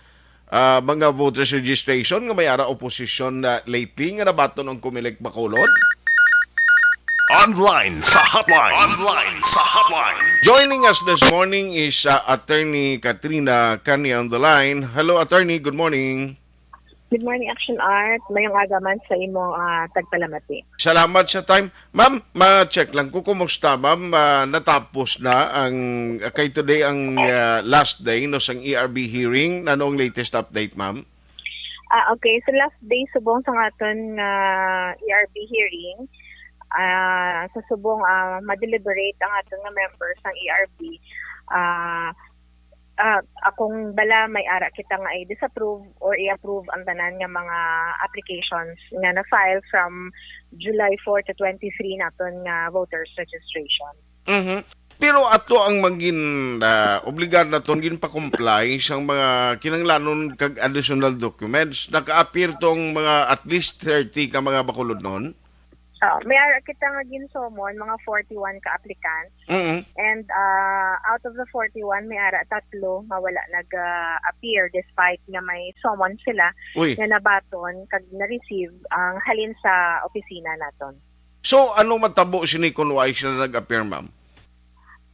ah, mga voters registration nga may ara opposition na lately nga nabaton ang Comelec Bacolod? Online sa hotline. Online sa hotline. Joining us this morning is, ah, Attorney Katrina Kani on the line. Hello, Attorney. Good morning. Good morning, Action Art. Mayong aga man sa imo, ah, tagpalamati. Salamat sa time. Ma'am, ma-check lang ko, kumusta, ma'am? Ah, natapos na ang, ah, kay today ang, ah, last day, no, sang E R B hearing. Ano ang latest update, ma'am? Ah, okay. So, last day subong sa aton nga E R B hearing, ah, sa subong, ah, ma-deliberate ang aton nga members sang E R B, ah, ah, akong bala may ara kita nga i-disapprove or i-approve ang tanan nga mga applications nga na-file from July four to twenty-three naton nga voters registration. Mhm. Pero ato ang mangin, ah, obligar naton ginpa-comply sang mga kinahanglanon kag additional documents. Naka-appear tong mga at least thirty ka mga bakulod noon. Ah, may ara kita nga gin-summon, mga forty-one ka applicants. Mm. And, ah, out of the forty-one, may ara tatlo nga wala nag-, ah, appear despite nga may summon sila Uy. Nga nabaton kag na-receive ang halin sa opisina naton. So, ano matabo sini kung wala sila nag-appear, ma'am?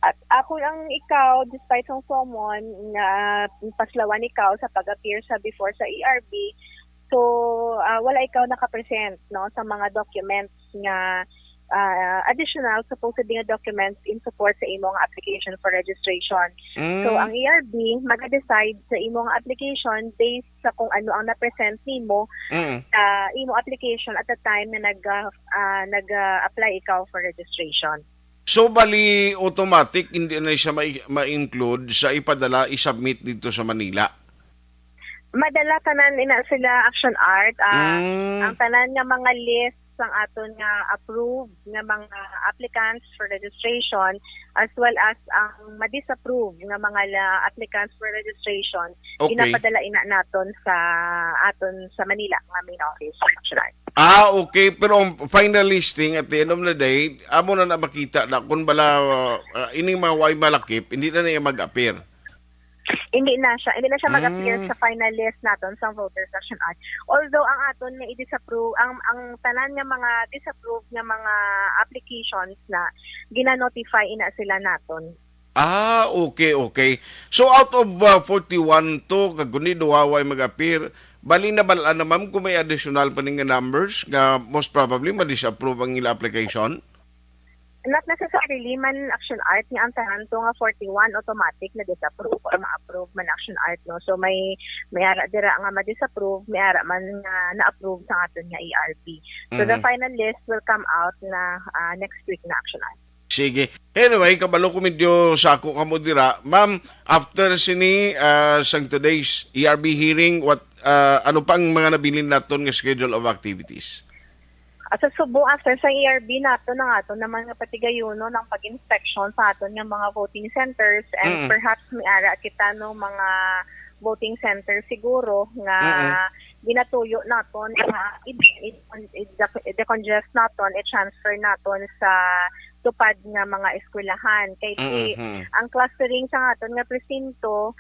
At ako ang ikaw, despite sang summon nga paslawan ikaw sa pag-appear sa before sa E R B, so, ah, wala ikaw nakapresent, no, sa mga documents nga, ah, additional supposedly nga documents in support sa imong application for registration. So, Mm. ang E R B maga-decide sa imong application based sa kung ano ang na-present nimo Mm. sa imo application at the time na nag, ah, ah, nag, ah, apply ikaw for registration. So, bali, automatic, hindi na siya ma-, ma-include sa ipadala, i-submit dito sa Manila? Madala tanan ina sila, Action Art. Ah, Mm. ang tanan nga mga list sang aton nga approved nga mga applicants for registration as well as ang ma-disapprove nga mga la-, applicants for registration, Okay. ginapadala ina naton sa aton sa Manila nga main office, Action Art. Ah, okay. Pero ang final listing at the end of the day, amo na na makita na kung bala, ah, ining mga way malakip, hindi na na iya mag-appear. Hindi na siya, hindi na siya mag-appear Mm. sa final list naton sa voters action act. Although ang aton nga i-disapprove, ang, ang tanan nga mga disapprove nga mga applications na gina-notify ina sila naton. Ah, okay, okay. So, out of, ah, forty-one to, kag kundi duha way mag-appear, bali na bala na, ma'am, kung may additional pa ni nga numbers nga most probably ma-disapprove ang ila application? Not necessarily man, Action Art, nga ang tanan to nga forty-one automatic na disapprove or ma-approve man, Action Art, no? So may, may ara dira nga ma-disapprove, may ara man nga na-approve sa aton nga E R P. So the Mhm. final list will come out na, ah, next week na, Action Art. Sige. Anyway, kabalo ko medyo sako kamo dira. Ma'am, after sini, ah, sang today's E R B hearing, what, ah, ano pa ang mga nabilin naton nga schedule of activities? Ah, sa Subo, after sa E R B nato, na nga ato naman nga patigayunon ang pag-inspection sa aton nga mga voting centers and Mm. perhaps may ara kita, no, mga voting center siguro nga Mm. ginatuyo naton nga i-, i-, i-, i-decongest naton, i-transfer naton sa tupad nga mga eskwelahan. Kay si Mm-hmm. ang clustering sa aton nga presinto,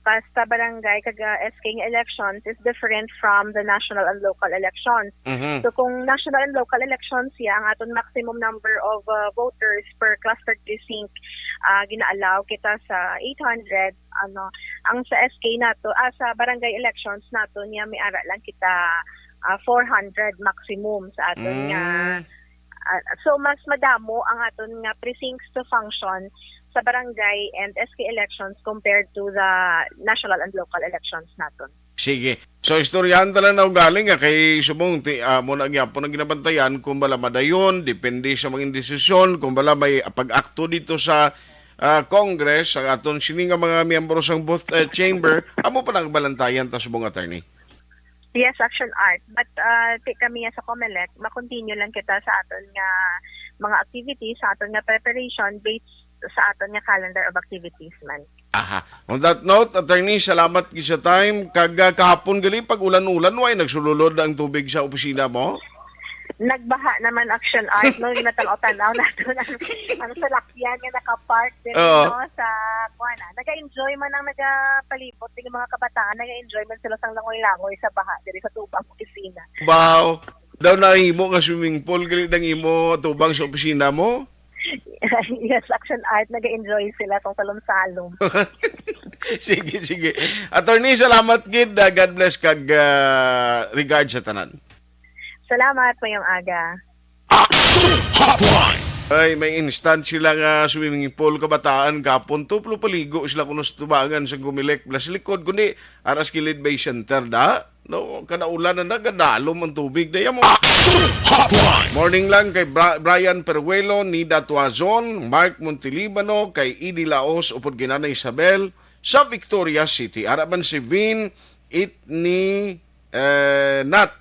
basta barangay kag, ah, S K nga elections is different from the national and local elections. Mm-hmm. So kung national and local elections, ya, ang aton maximum number of, ah, voters per cluster precinct, ah, gina-allow kita sa eight hundred, ano, ang sa S K nato, ah, sa barangay elections nato niya may ara lang kita, ah, four hundred maximum sa aton nga Mm. Ah, so, mas madamo ang aton nga precincts to function sa barangay and S K elections compared to the national and local elections naton. Sige. So, istoryahan ta lang na ugali nga kay subong ti, ah, mo na gyapon ang ginabantayan kung bala madayon, depende sa mga desisyon, kung bala may pag-akto dito sa, ah, Congress, ang aton sini nga mga miyembro sang both, eh, chamber, amo pa nagbalantayan ta subong, attorney. Yes, Action Art. But, ah, ti kami nga sa Comelec, ma-continue lang kita sa aton nga mga activities, sa aton nga preparation based sa aton nga calendar of activities man. Aha. On that note, attorney, salamat gid sa time. Kag, ah, kahapon gali, pag ulan-ulan, way nagsululod ang tubig sa opisina mo? Nagbaha naman, Action Art, no? Yung natanaw-tanaw nato ang, ang salakyan nga nakapark din, Oo. no? Sa, kuwan, ah. Naga-enjoy man ang nagapalibot, yung mga kabataan, naga-enjoy man sila sang langoy-langoy sa baha diri sa tubang opisina. Wow! Daw nahimo nga swimming pool, gali nang imo tubang sa opisina mo? Yes, Action Art, naga-enjoy sila sang salom-salom. Sige, sige. Attorney, salamat gid. Ah, God bless kag, ah, regard sa tanan. Salamat, mayong aga. Action Hotline! Ay, may instant sila nga swimming pool, kabataan, kapon, tuplo paligo sila kuno sa tubangan sa Comelec plus likod, kundi aras kilid bay center da. No, kada ulan na nagadalom ang tubig na mo. Action Hotline! Morning lang kay Bra- Brian Peruelo, Nida Tuazon, Mark Montelibano, kay Idi Laos, upod kay Nanay Isabel, sa Victoria City. Ara man si Vin, Itni, eh, Nat.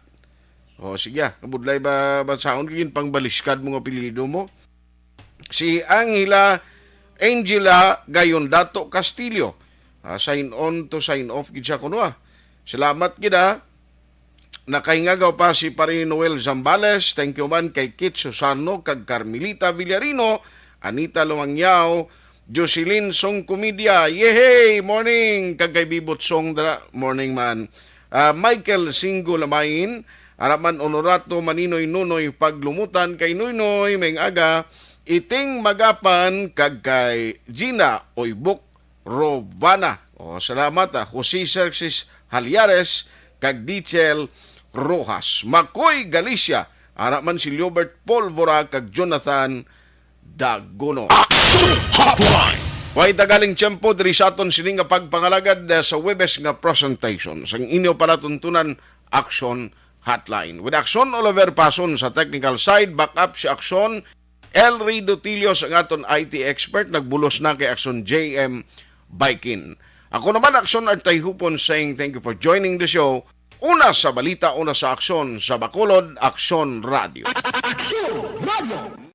O, sige, ah. Kabudlay ba, ba saon kagin pang baliskad mong apelyido mo? Si Angela, Angela Gayondato Castillo. Ah, sign on to sign off gid siya kuno, ah. Salamat gid, ah. Nakahingagaw pa si Pare Noel Zambales. Thank you man kay Kit Susano kag Carmelita Villarino, Anita Lumangyao, Jocelyn Songcomedia. Yehey! Morning! Kag kay Bibot Song dra. Morning man. Ah, Michael Singgo Lamain, ara man Honorato Maninoy Nunoy Paglumutan kay Nunoy, mayong aga, Iting Magapan kag kay Gina Oybok Robana. O, salamat, ah. Jose Sergis Haliares kag Dichel Rojas. Makoy Galicia, ara man si Liobert Polvora kag Jonathan Daguno. Action Hotline! Way tagaling tiyempo diri sa aton sini nga pagpangalagad, eh, sa Webes nga presentation sang inyo palatuntunan, Action Hotline. With Action Oliver Pason sa technical side, back up si Action El Ridotilio sa aton I T expert, nagbulos na kay Action J M Baikin. Ako naman, Action Artay Hupon, saying thank you for joining the show. Una sa balita, una sa aksyon, sa Bacolod, Action Radio. Action Radio!